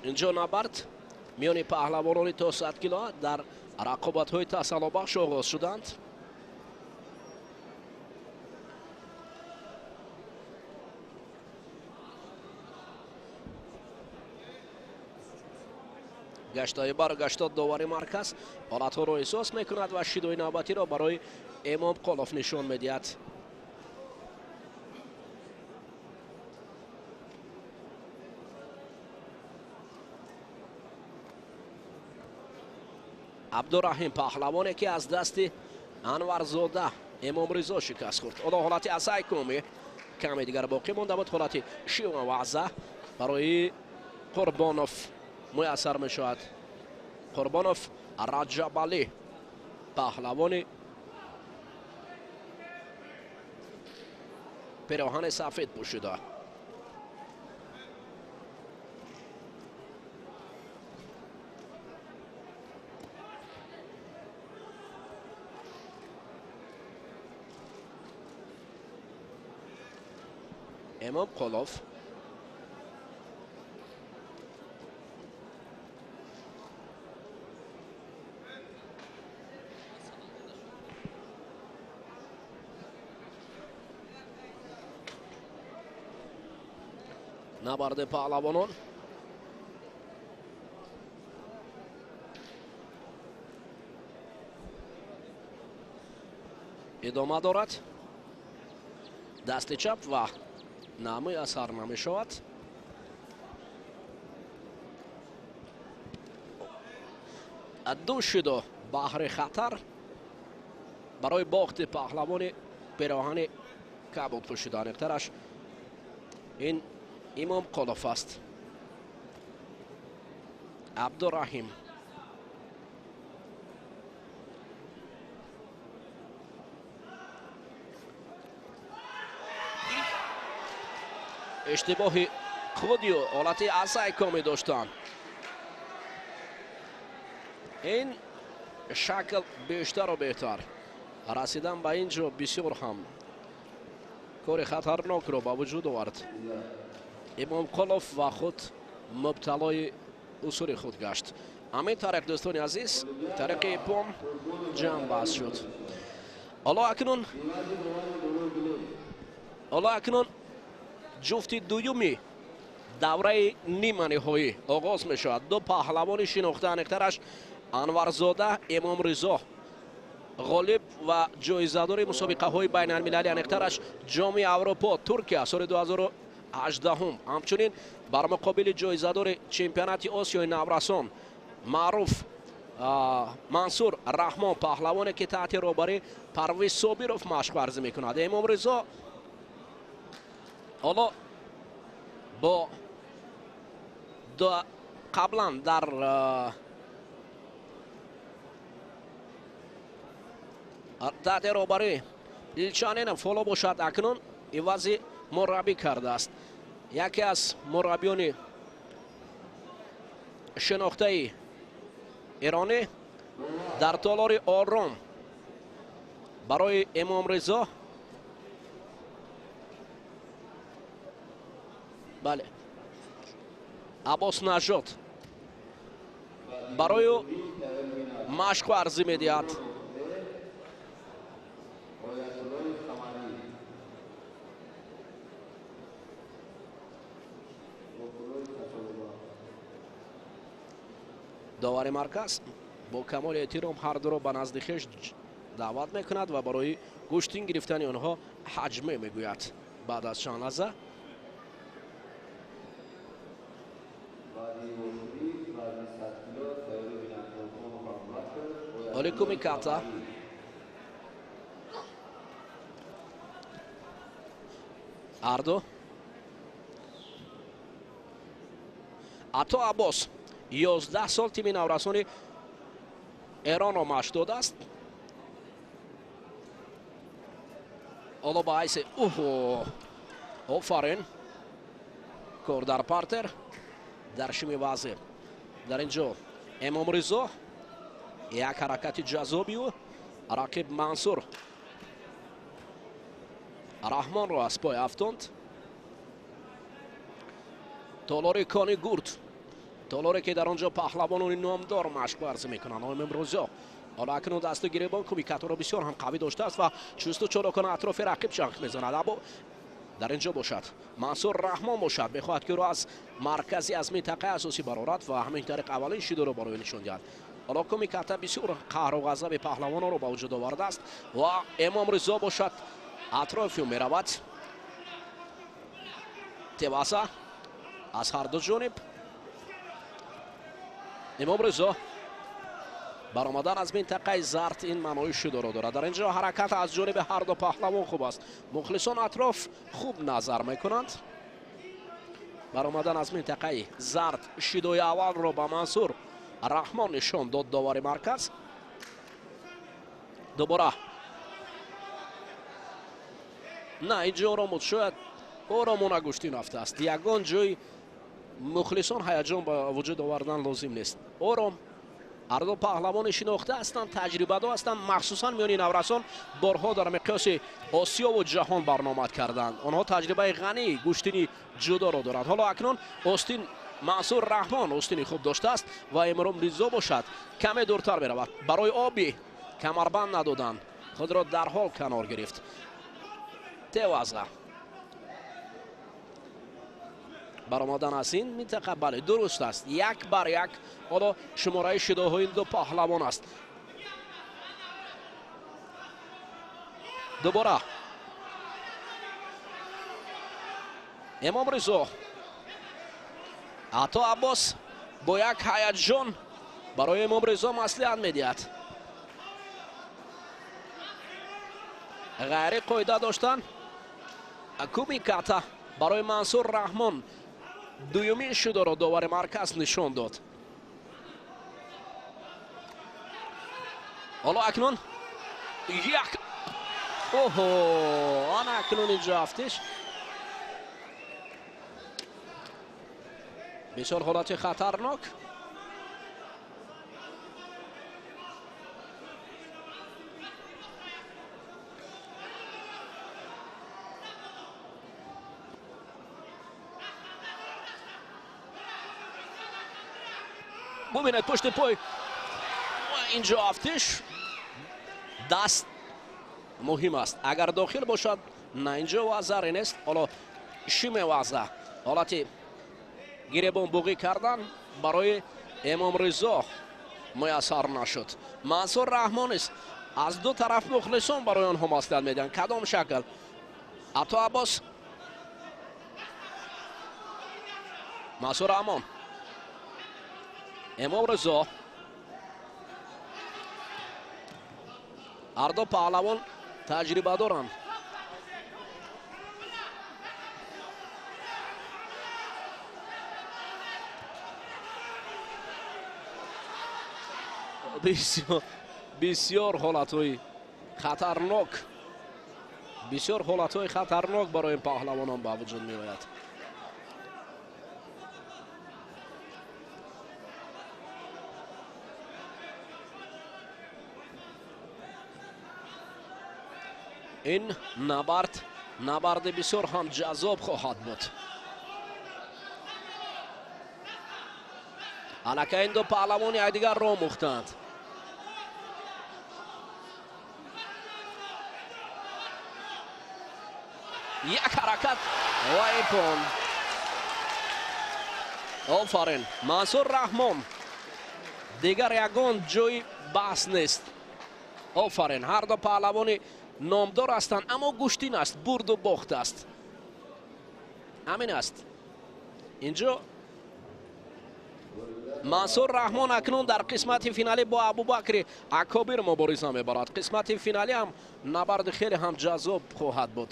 Инҷо набард миёни паҳлавонони то 100 кило дар рақобатҳои тасаллобахш оғоз шуданд. Гаштаи баргашта довари марказ ҳолатҳоро эҳсос мекунад ва шидои навбатиро барои Имом Қолов нишон медиҳад. Абдураҳим паҳлавоне ки аз дасти Анварзода Имомризо шикаст хӯрд. Ҳоло ҳолати асай коми каме дигар боқӣ монда буд. Ҳолати шива ваза барои Қурбонов муяссар мешавад. Қурбонов Раҷабалӣ паҳлавони пироҳани сафед пӯшида. Имом Қолов набарди паҳлавонон идома дорад. Дасти чап ва намуи асар намешавад. Ду шидо баҳри хатар барои бохти паҳлавони пироҳани кабуд пӯшида. Аниқтараш ин Имом Қолов аст. Абдураҳим иштибоҳи худию ҳолати асай коми доштанд. Ин шакл бештару беҳтар расидан ба ин ҷо бисёр ҳам кори хатарнокро ба вуҷуд овард. Имом Қолов ва худ мубталои усури худ гашт. Ҳамин тариқ дӯстони азиз тариқи ипом ҷамъ баст шуд. Ҳоло акнун ҷуфти дуюми давраи ниманиҳоӣ оғоз мешавад. Ду паҳлавони шинохта, аниқтараш Анварзода Имомризо ғолиб ва ҷоизадори мусобиқаҳои байналмилалӣ, аниқтараш Ҷоми Аврупо Туркия соли 2018, ҳамчунин бар муқобили ҷоизадори чемпионати Осиёи наврасон маъруф Мансур Раҳмон, паҳлавоне ки таҳти роҳбарӣ Парвиз Собиров машқ варзӣ мекунад. Имомризо ҳоло бо Қаблан дар таҳти роҳбарӣ Илчанинов ҳоло бошад акнун ивази мураббӣ кардааст. Яке аз мураббиёни шинохтаи эронӣ дар толори ором барои Эмомризо, бале, Аббос Нажод барои машқу арзӣ медиҳад. Довари марказ бо камоли эҳтиром ҳар дуро ба назди хеш даъват мекунад ва барои гӯштин гирифтани онҳо ҳаҷме мегӯяд. Баъд аз чанд лаҳза Оликуми ката ҳарду Ато Аббос 11 сол тими наврасони Эронро машқ додааст. Ҳоло ба ҳайси уҳо, офарин, кор дар партер дар шими вазъе. Дар ин ҷо Эмомризо як ҳаракати ҷаззоби ӯ, рақиб Мансур Раҳмонро аз пой афтонд. Толори Кони Гурд, толоре ки дар он ҷо паҳлавонони номдор машқ варзӣ мекунанд. Эмомризо ҳоло акнун дасту гиребон кумикаторо бисёр ҳам қавӣ доштааст ва чусту чолокона атрофи рақиб чанг мезанад. Або дар ин ҷо бошад Мансур Раҳмон бошад, мехоҳад ки ӯро аз маркази аз минтақаи асосӣ барорад ва ҳамин тариқ аввалин шидоро барои нишон диҳад. Ҳоло кумиката бисёр қаҳру ғазаби паҳлавононро ба вуҷуд овардааст ва Эмомризо бошад атрофи ӯ меравад. Теваса аз ҳар ду ҷониб. Эмомризо баромадан аз минтақаи зард ин маънои шидоро дорад. Дар ин ҷо ҳаракат аз ҷониби ҳар ду паҳлавон хуб аст. Мухлисон атроф хуб назар мекунанд. Баромадан аз минтақаи зард шидои аввалро ба Мансур Раҳмон нишон дод довари марказ. Дубора на, ин ҷо ором буд, шояд оромона гӯштин рафтааст. Ягон ҷои мухлисон ҳаяҷон ба вуҷуд овардан лозим нест. Ором ҳар ду паҳлавони шинохта ҳастанд, таҷрибадор ҳастанд, махсусан миёни наврасон борҳо дар миқёси Осиёву ҷаҳон барномад карданд. Онҳо таҷрибаи ғании гӯштини ҷудоро доранд. Ҳоло акнун остин Мансур Раҳмон остини хуб доштааст ва Эмомризо бошад каме дуртар меравад. Барои оби камарбанд надоданд, худро дарҳол канор гирифт. Теваза баромадан аз ин минтақа, бале, дуруст аст, як бар як. Ҳоло шумораи шидоҳои ду паҳлавон аст. Дубора Эмомризо, Ато Аббос бо як ҳаяҷон барои Эмомризо маслиҳат медиҳад. Ғайри қоида доштан куби ката барои Мансур Раҳмон дуюмин шидоро довари марказ нишон дод. Ҳоло акнун як, оҳо, ана акнун инҷо афтиш бисёр ҳолати хатарнок. Бубинед пушти пой инҷо афтиш, даст муҳим аст. Агар дохил бошад, на инҷо вазаре нест. Ҳоло шиме ваза ҳолати гиребон буғӣ кардан барои Эмомризо муяссар нашуд. Мансур Раҳмон низ аз ду тараф мухлисон барои онҳо маслиҳат медиҳанд. Кадом шакл? Ато Аббос, Мансур Раҳмон, Эмомризо. Ҳар ду паҳлавон таҷриба доранд. Бисёр ҳолатҳои хатарнок, бисёр ҳолатҳои хатарнок барои ин паҳлавонон ба вуҷуд меояд. Ин набард набарди бисёр ҳам ҷаззоб хоҳад буд. Аллакай ин ду паҳлавон якдигарро омӯхтанд. Як ҳаракат ва ипон. Офарин Мансур Раҳмон, дигар ягон ҷои баҳс нест. Офарин, ҳар ду паҳлавони номдор ҳастанд, аммо гӯштин аст, бурду бохт аст. Ҳамин аст. Инҷо Мансур Раҳмон акнун дар қисмати финалӣ бо Абубакри Акобир мубориза мебарад. Қисмати финалӣ ҳам набарди хеле ҳам ҷаззоб хоҳад буд.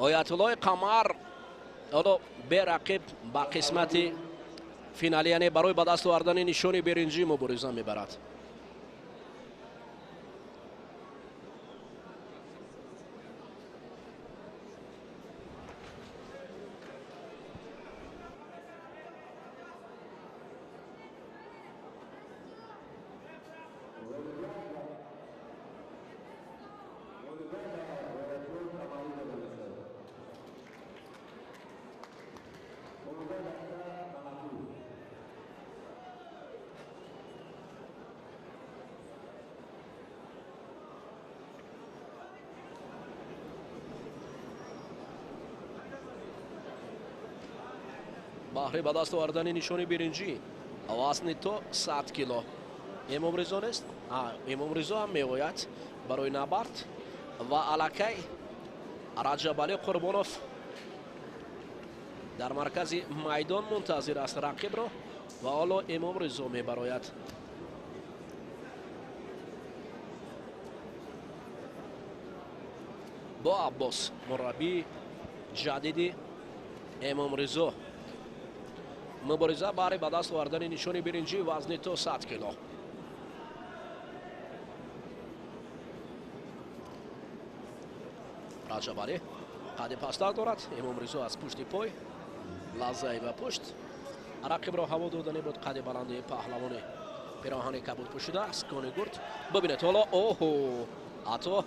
Оятуллои Қамар ҳоло берақиб ба қисмати финалӣ, яъне барои ба даст овардани нишони беринҷӣ мубориза мебарад. Баҳри ба даст овардани нишони биринҷӣ вазни то 100 кило. Эмомризо нест? Эмомризо ҳам меояд барои набард ва аллакай Раҷабалӣ Қурбонов дар маркази майдон мунтазир аст рақибро ва ҳоло Эмомризо мебарояд. Бо Аббос, мураббии ҷадиди Эмомризо, мубориза баҳри ба даст овардани нишони биринҷӣ вазни то 100 кило. Раҷабалӣ қади пасттар дорад. Эмомризо аз пушти пой лаззаи ба пушт рақибро ҳаво додани буд. Қади баланди паҳлавони пироҳани кабуд пӯшида аз кони гурд. Бибинед ҳоло, оҳо, ҳатто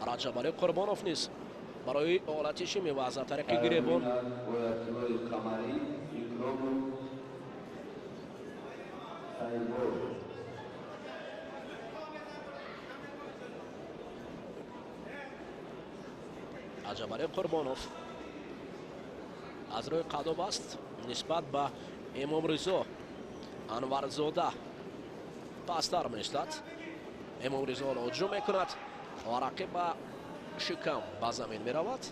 Раҷабалӣ Қурбонов низ барои ҳолати шими ва аз тариқи гиребон Раҷабалӣ Қурбонов аз рӯи қадоб аст нисбат ба Эмомризо Анварзода пасттар меистад. Эмомризо ҳоло ҳуҷум мекунад ва рақиб ба шикам ба замин меравад.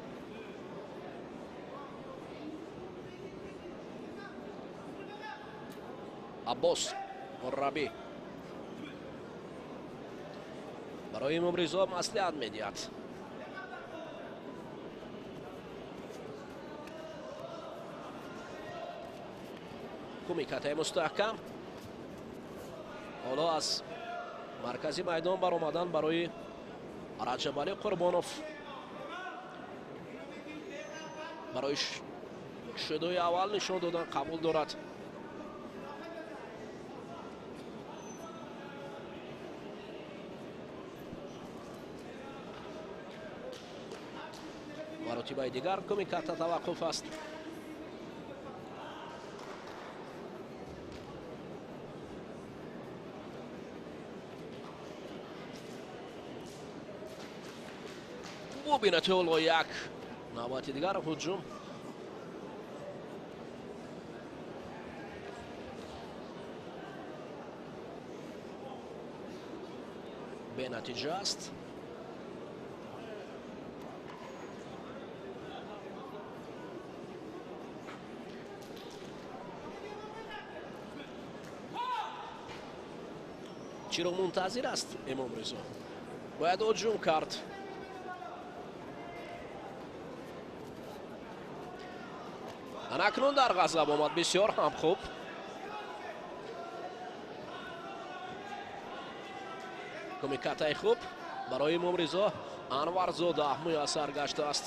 Аббос мураббӣ барои Эмомризо маслиҳат медиҳад. Кумикатаи мустаҳкам ҳоло аз маркази майдон баромадан барои Раҷабалӣ Қурбонов барои шудои аввал нишон додан қабул дорад. Маротибаи дигар кумиката таваққуф аст. Бубинад ҳоло як навбати дигар ҳуҷум. Бенатиҷа аст. Чиро мунтазир аст Имомризо? Бояд ҳуҷум кард. Анакнун дар ғазаб омад, бисёр ҳам хуб. Кумикатаи хуб барои Имомризо Анварзода муяссар гаштааст.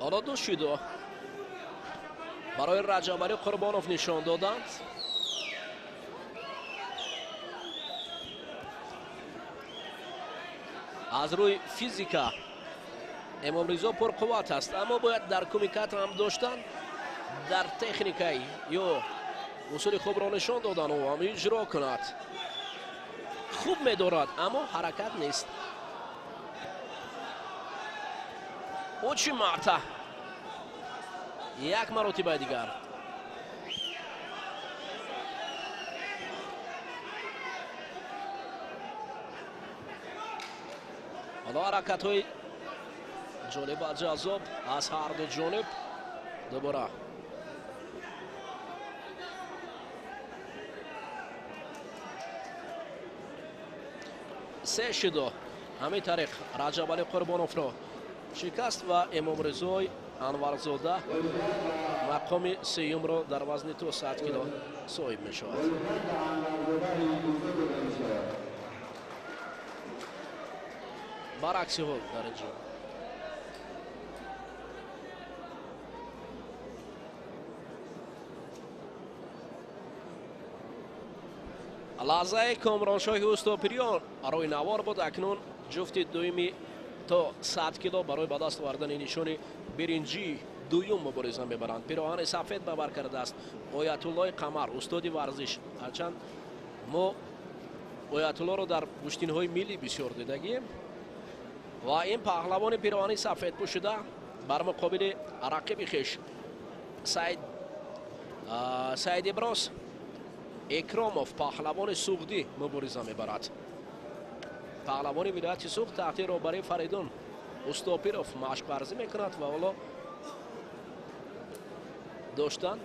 Ҳоло ду шидо барои Раҷабалӣ Қурбонов нишон доданд. Аз рӯи физика Имомризо пурқувват аст, аммо бояд дар кумикат ҳам доштан, дар техникаи ё усули хубро нишон додан, ӯ ҳам иҷро кунад. Хуб медорад, аммо ҳаракат нест. Учимата як маротибаи дигар. Ҳоло ҳаракатҳои ҷолиб ва ҷаззоб аз ҳар ду ҷониб. Дубора се шидо ҳамин тариқ Раҷабалӣ Қурбоновро шикаст ва Имомризои Анварзода мақоми сеюмро дар вазни то 100 кило соҳиб мешавад. Баръакси ҳол дар ин ҷо лаҳзаи Комроншоҳи Устопириён рӯи навор буд. Акнун ҷуфти дуюми то 100 кило барои ба даст овардани нишони биринҷии дуюм мубориза мебаранд. Пироҳани сафед ба бар кардааст Оятуллои Қамар, устоди варзиш. Ҳарчанд мо Оятуллоро дар гӯштинҳои миллӣ бисёр дидагием ва ин паҳлавони пироҳани сафед пӯшида бар муқобили рақиби хеш Саид Иброз Икромов, паҳлавони суғдӣ, мубориза мебарад. Паҳлавони вилояти Суғд таҳти роҳбарии Фаридун Устопиров машқварзӣ мекунад ва ҳоло доштан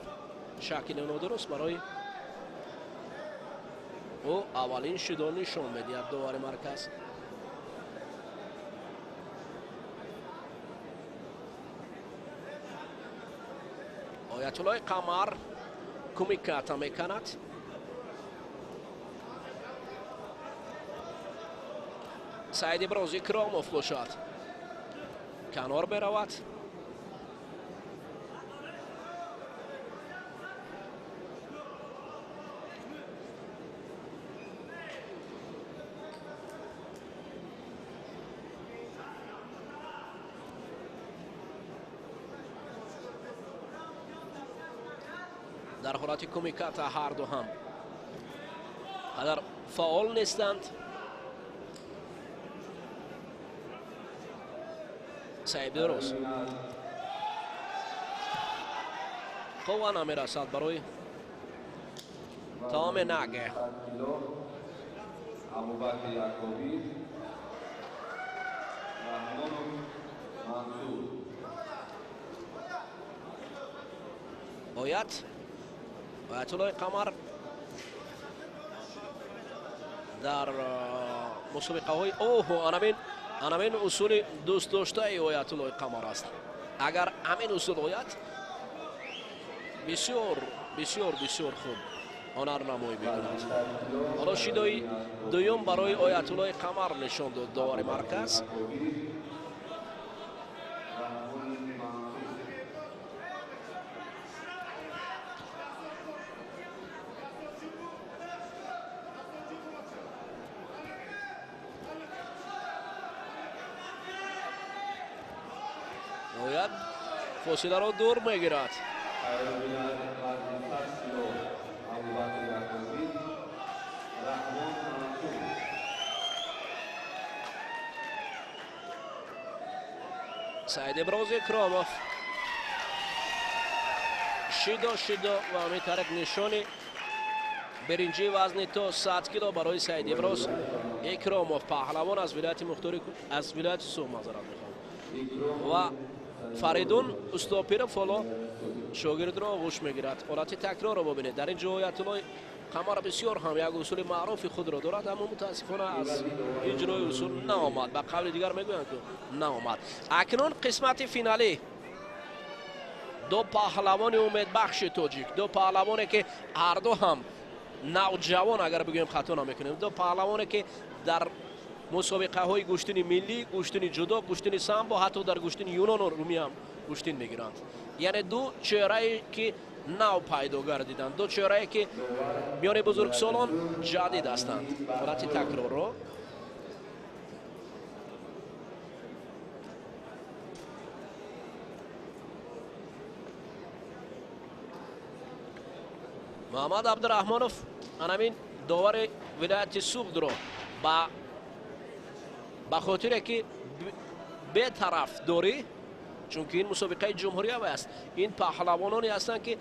шакли нодуруст барои ӯ аввалин шидо нишон медиҳад довари марказ. Оятуллои Қамар кумиката мекунад. Саид Иброз Икромов бошад, канор меравад. Дар ҳолати кумиката ҳар ду ҳам қадар фаъол нестанд. Саид Иброз қувва намерасад барои таоми наге. Абубакр Якубӣ, Раҳмонов Мансур. Оятуллои Қамар дар мусобиқаҳои оҳо анамин усули дӯстдоштаи Оятуллои Қамар аст. Агар ҳамин усул ояд, бисёр бисёр бисёр хуб ҳунарнамоӣ мекунад. Ҳоло шидои дуюм барои Оятуллои Қамар нишон дод довари марказ. Ояд фосиларо дур мегирад. Саид Иброз Икромов шидо шидо ва ҳамин тариқ нишони биринҷии вазни то 100 кило барои Саид Иброз Икромов, паҳлавон аз вилояти мухтори аз вилояти Суғд маъзарат мехоҳам. Ва Фаридун Устопиров ҳоло шогирдро оғӯш мегирад. Ҳолати такрорро бибинед. Дар ин ҷо Оятуллои Қамар бисёр ҳам як усули маъруфи худро дорад, аммо мутаассифона аз иҷрои усул наомад. Ба қавли дигар мегӯянд, ки наомад. Акнун қисмати финалӣ. Ду паҳлавони умедбахши тоҷик, ду паҳлавоне ки ҳарду ҳам навҷавон, агар бигӯем хато намекунем, ду паҳлавоне ки дар мусобиқаҳои гӯштини миллӣ, гӯштини ҷудо, гӯштини самбо, ҳатто дар гӯштини юнону румӣ ҳам гӯштин мегиранд. Яъне ду чеҳрае ки нав пайдо гардиданд, ду чеҳрае ки миёни бузургсолон ҷадид ҳастанд. Ҳолати такрорро Муҳаммад Абдураҳмонов анамин довари вилояти Суғдро ба хотире ки бетарафдорӣ, чунки ин мусобиқаи ҷумҳуриявӣ аст, ин паҳлавононе ҳастанд ки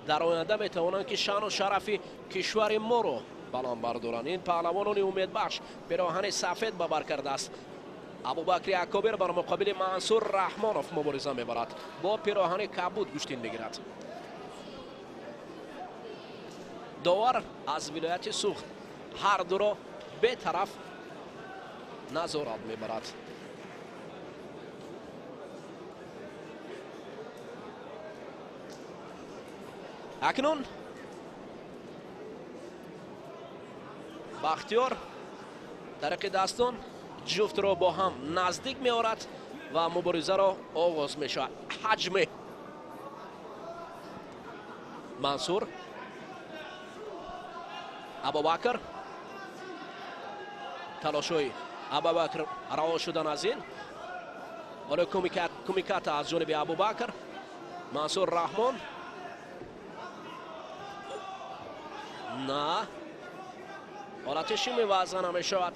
дар оянда метавонанд ки шаъну шарафи кишвари моро баланд бардоранд. Ин паҳлавонони умедбахш пироҳани сафед ба бар кардааст. Абубакри Акобир бар муқобили Мансур Раҳмонов мубориза мебарад, бо пироҳани кабуд гӯштин мегирад. Довар аз вилояти Суғд ҳар дуро бетараф назорат мебарад. Акнун Бахтиёр тариқи дастон ҷуфтро бо ҳам наздик меорад ва муборизаро оғоз мешавад. Ҳаҷми Мансур, Абубакр, талошҳои Абубакр раво шудан аз ин. Ҳоло кумиката аз ҷониби Абубакр, Мансур Раҳмон. На, ҳолати шими вазна намешавад.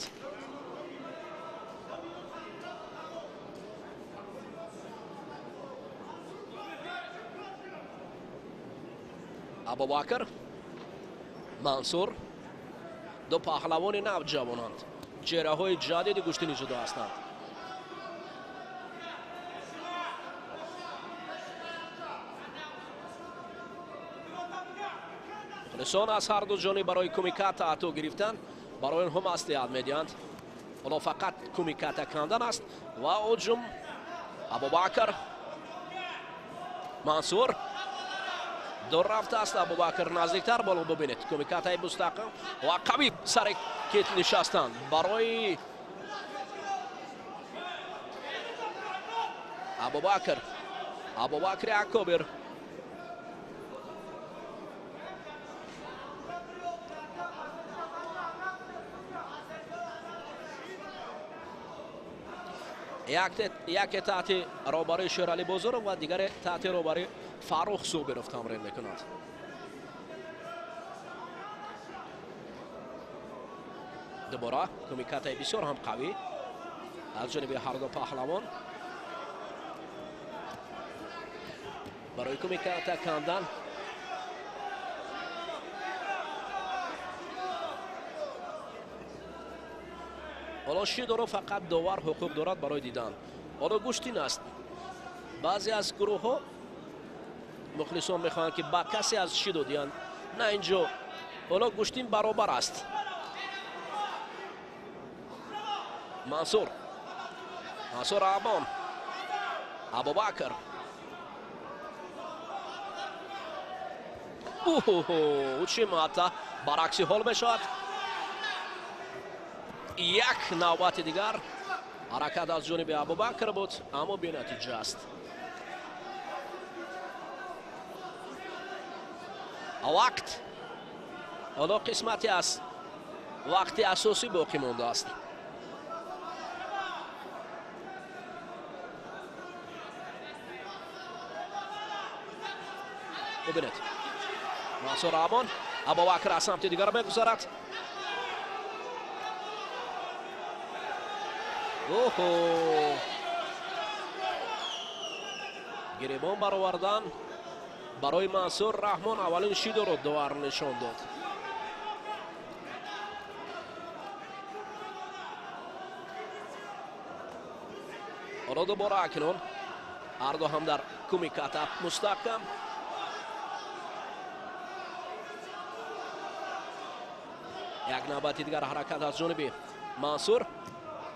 Абубакр, Мансур ду паҳлавони нав ҷавонанд, чеҳраҳои ҷадиди гӯштини ҷудо ҳастанд. Мухлисон аз ҳар ду ҷониб барои кумиката ато гирифтан барои онҳо маслиҳат медиҳанд. Ҳоло фақат кумиката кандан аст ва ҳуҷум. Абубакр, Мансур дур рафтааст. Абубакр наздиктар боло бибинед. Кумикатаи мустаҳкам ва қавӣ сари кит нишастанд барои Абубакр. Абубакри Акобир. Яке таҳти роҳбарии Шералӣ Бозоров ва дигаре таҳти роҳбарии Фаррух Субиров тамрин мекунад. Дубора кумикатаи бисёр ҳам қавӣ аз ҷониби ҳарду паҳлавон барои кумиката кандан. Ҳоло шидоро фақат довар ҳуқуқ дорад барои дидан. Ҳоло гӯштин аст. Баъзе аз гурӯҳҳо мухлисон мехоҳанд ки ба касе аз шидо диҳанд. На, инҷо ҳоло гӯштин баробар аст. Мансур, Мансур Раҳмон, Абубакр. Учимата баръакси ҳол мешавад. Як навбати дигар ҳаракат аз ҷониби Абубакр буд, аммо бенатиҷа аст. Вақт ҳоло қисмате аз вақти асосӣ боқӣ мондааст. Бубинед, Мансур Раҳмон, Абубакр аз самти дигар мегузарад. Оҳо, гиребон баровардан барои Мансур Раҳмон. Аввалин шидоро довар нишон дод. Ҳоло дубора акнун ҳарду ҳам дар кумиката мустаҳкам. Як навбати дигар ҳаракат аз ҷониби Мансур.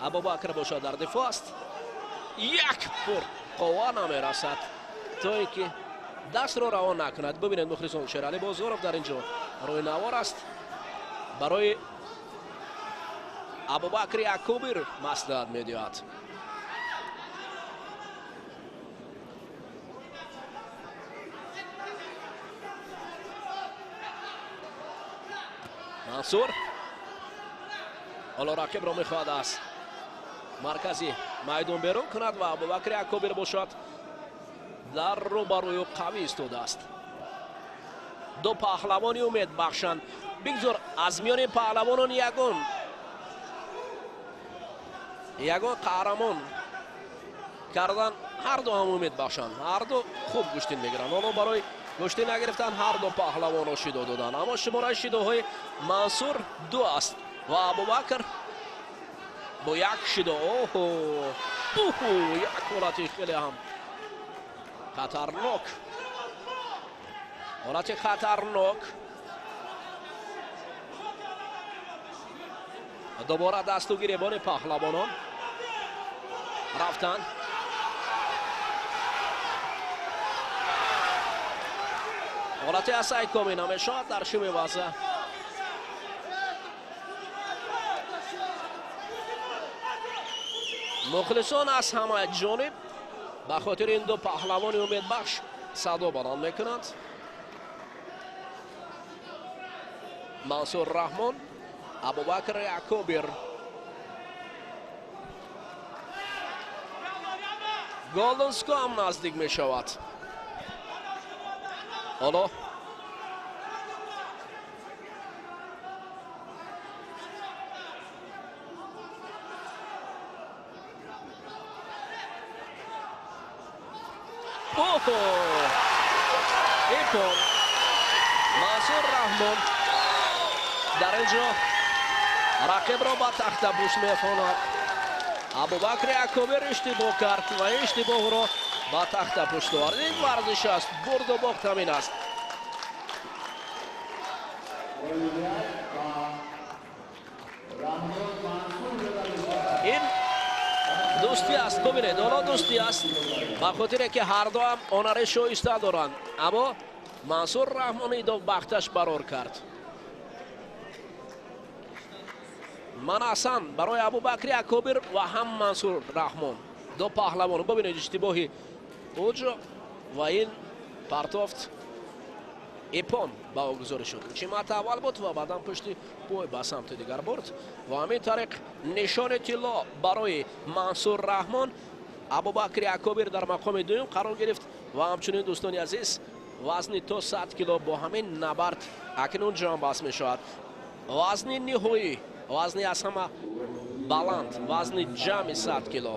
Абубакр бошад дар дифоъ аст. Як пур қувва намерасад то ин ки дастро равон накунад. Бибинед мухлисон, Шералӣ Бозоров дар ин ҷо рӯи навор аст. Барои Абубакри Акобир маслиҳат медиҳад. Мансур ҳоло рақибро мехоҳад аз маркази майдон берун кунад ва Абубакри Акобир бошад дар рӯбарӯи қавӣ истодааст. Ду паҳлавони умед бахшанд. Бигзор аз миёни паҳлавонон ягон қаҳрамон кардан. Ҳарду ҳам умед бахшанд, ҳарду хуб гӯштин мегиранд. Ҳоло барои гӯштин нагирифтан ҳарду паҳлавонро шидо доданд, аммо шумораи шидоҳои Мансур 2 аст ва Абубакр бо як шидо. Оҳо, як ҳолати хеле ҳам хатарнок, ҳолати хатарнок. Дубора дасту гиребони паҳлавонон рафтанд. ҳолати асайкоми намешавад дар шими ваза. Мухлисон аз ҳама ҷониб ба хотири ин ду паҳлавони умедбахш садо баланд мекунанд. Мансур Раҳмон, Абубакр Акобир. Голденско ҳам наздик мешавад. Ҳоло оҳо, ипон Мансур Раҳмон дар ин ҷо рақибро ба тахтапӯш мехонад. Абубакри Акобир иштибоҳ кард ва ин иштибоҳро ба тахтапӯш овард. Ин варзиш аст, бурду бохт ҳамин аст. Ин дӯстӣ аст. Бубинед, ҳоло дӯстӣ аст, ба хотире ки ҳардуам ҳунари шоиста доранд, аммо Мансур Раҳмон идо бахташ барор кард. Ман асан барои Абубакри Акобир ва ҳам Мансур Раҳмон, ду паҳлавон. Бубинед иштибоҳи уҷо ва ин партофт ипон ба ӯ гузорӣ шуд. Чимата аввал буд ва баъдан пушти пой ба самти дигар бурд ва ҳамин тариқ нишони тилло барои Мансур Раҳмон. Абубакри Акобир дар мақоми дуюм қарор гирифт ва ҳамчунин дӯстони азиз вазни то 100 кило бо ҳамин набард акнун ҷамъбаст мешавад. Вазни ниҳоӣ, вазни аз ҳама баланд, вазни ҷамъи 100 кило.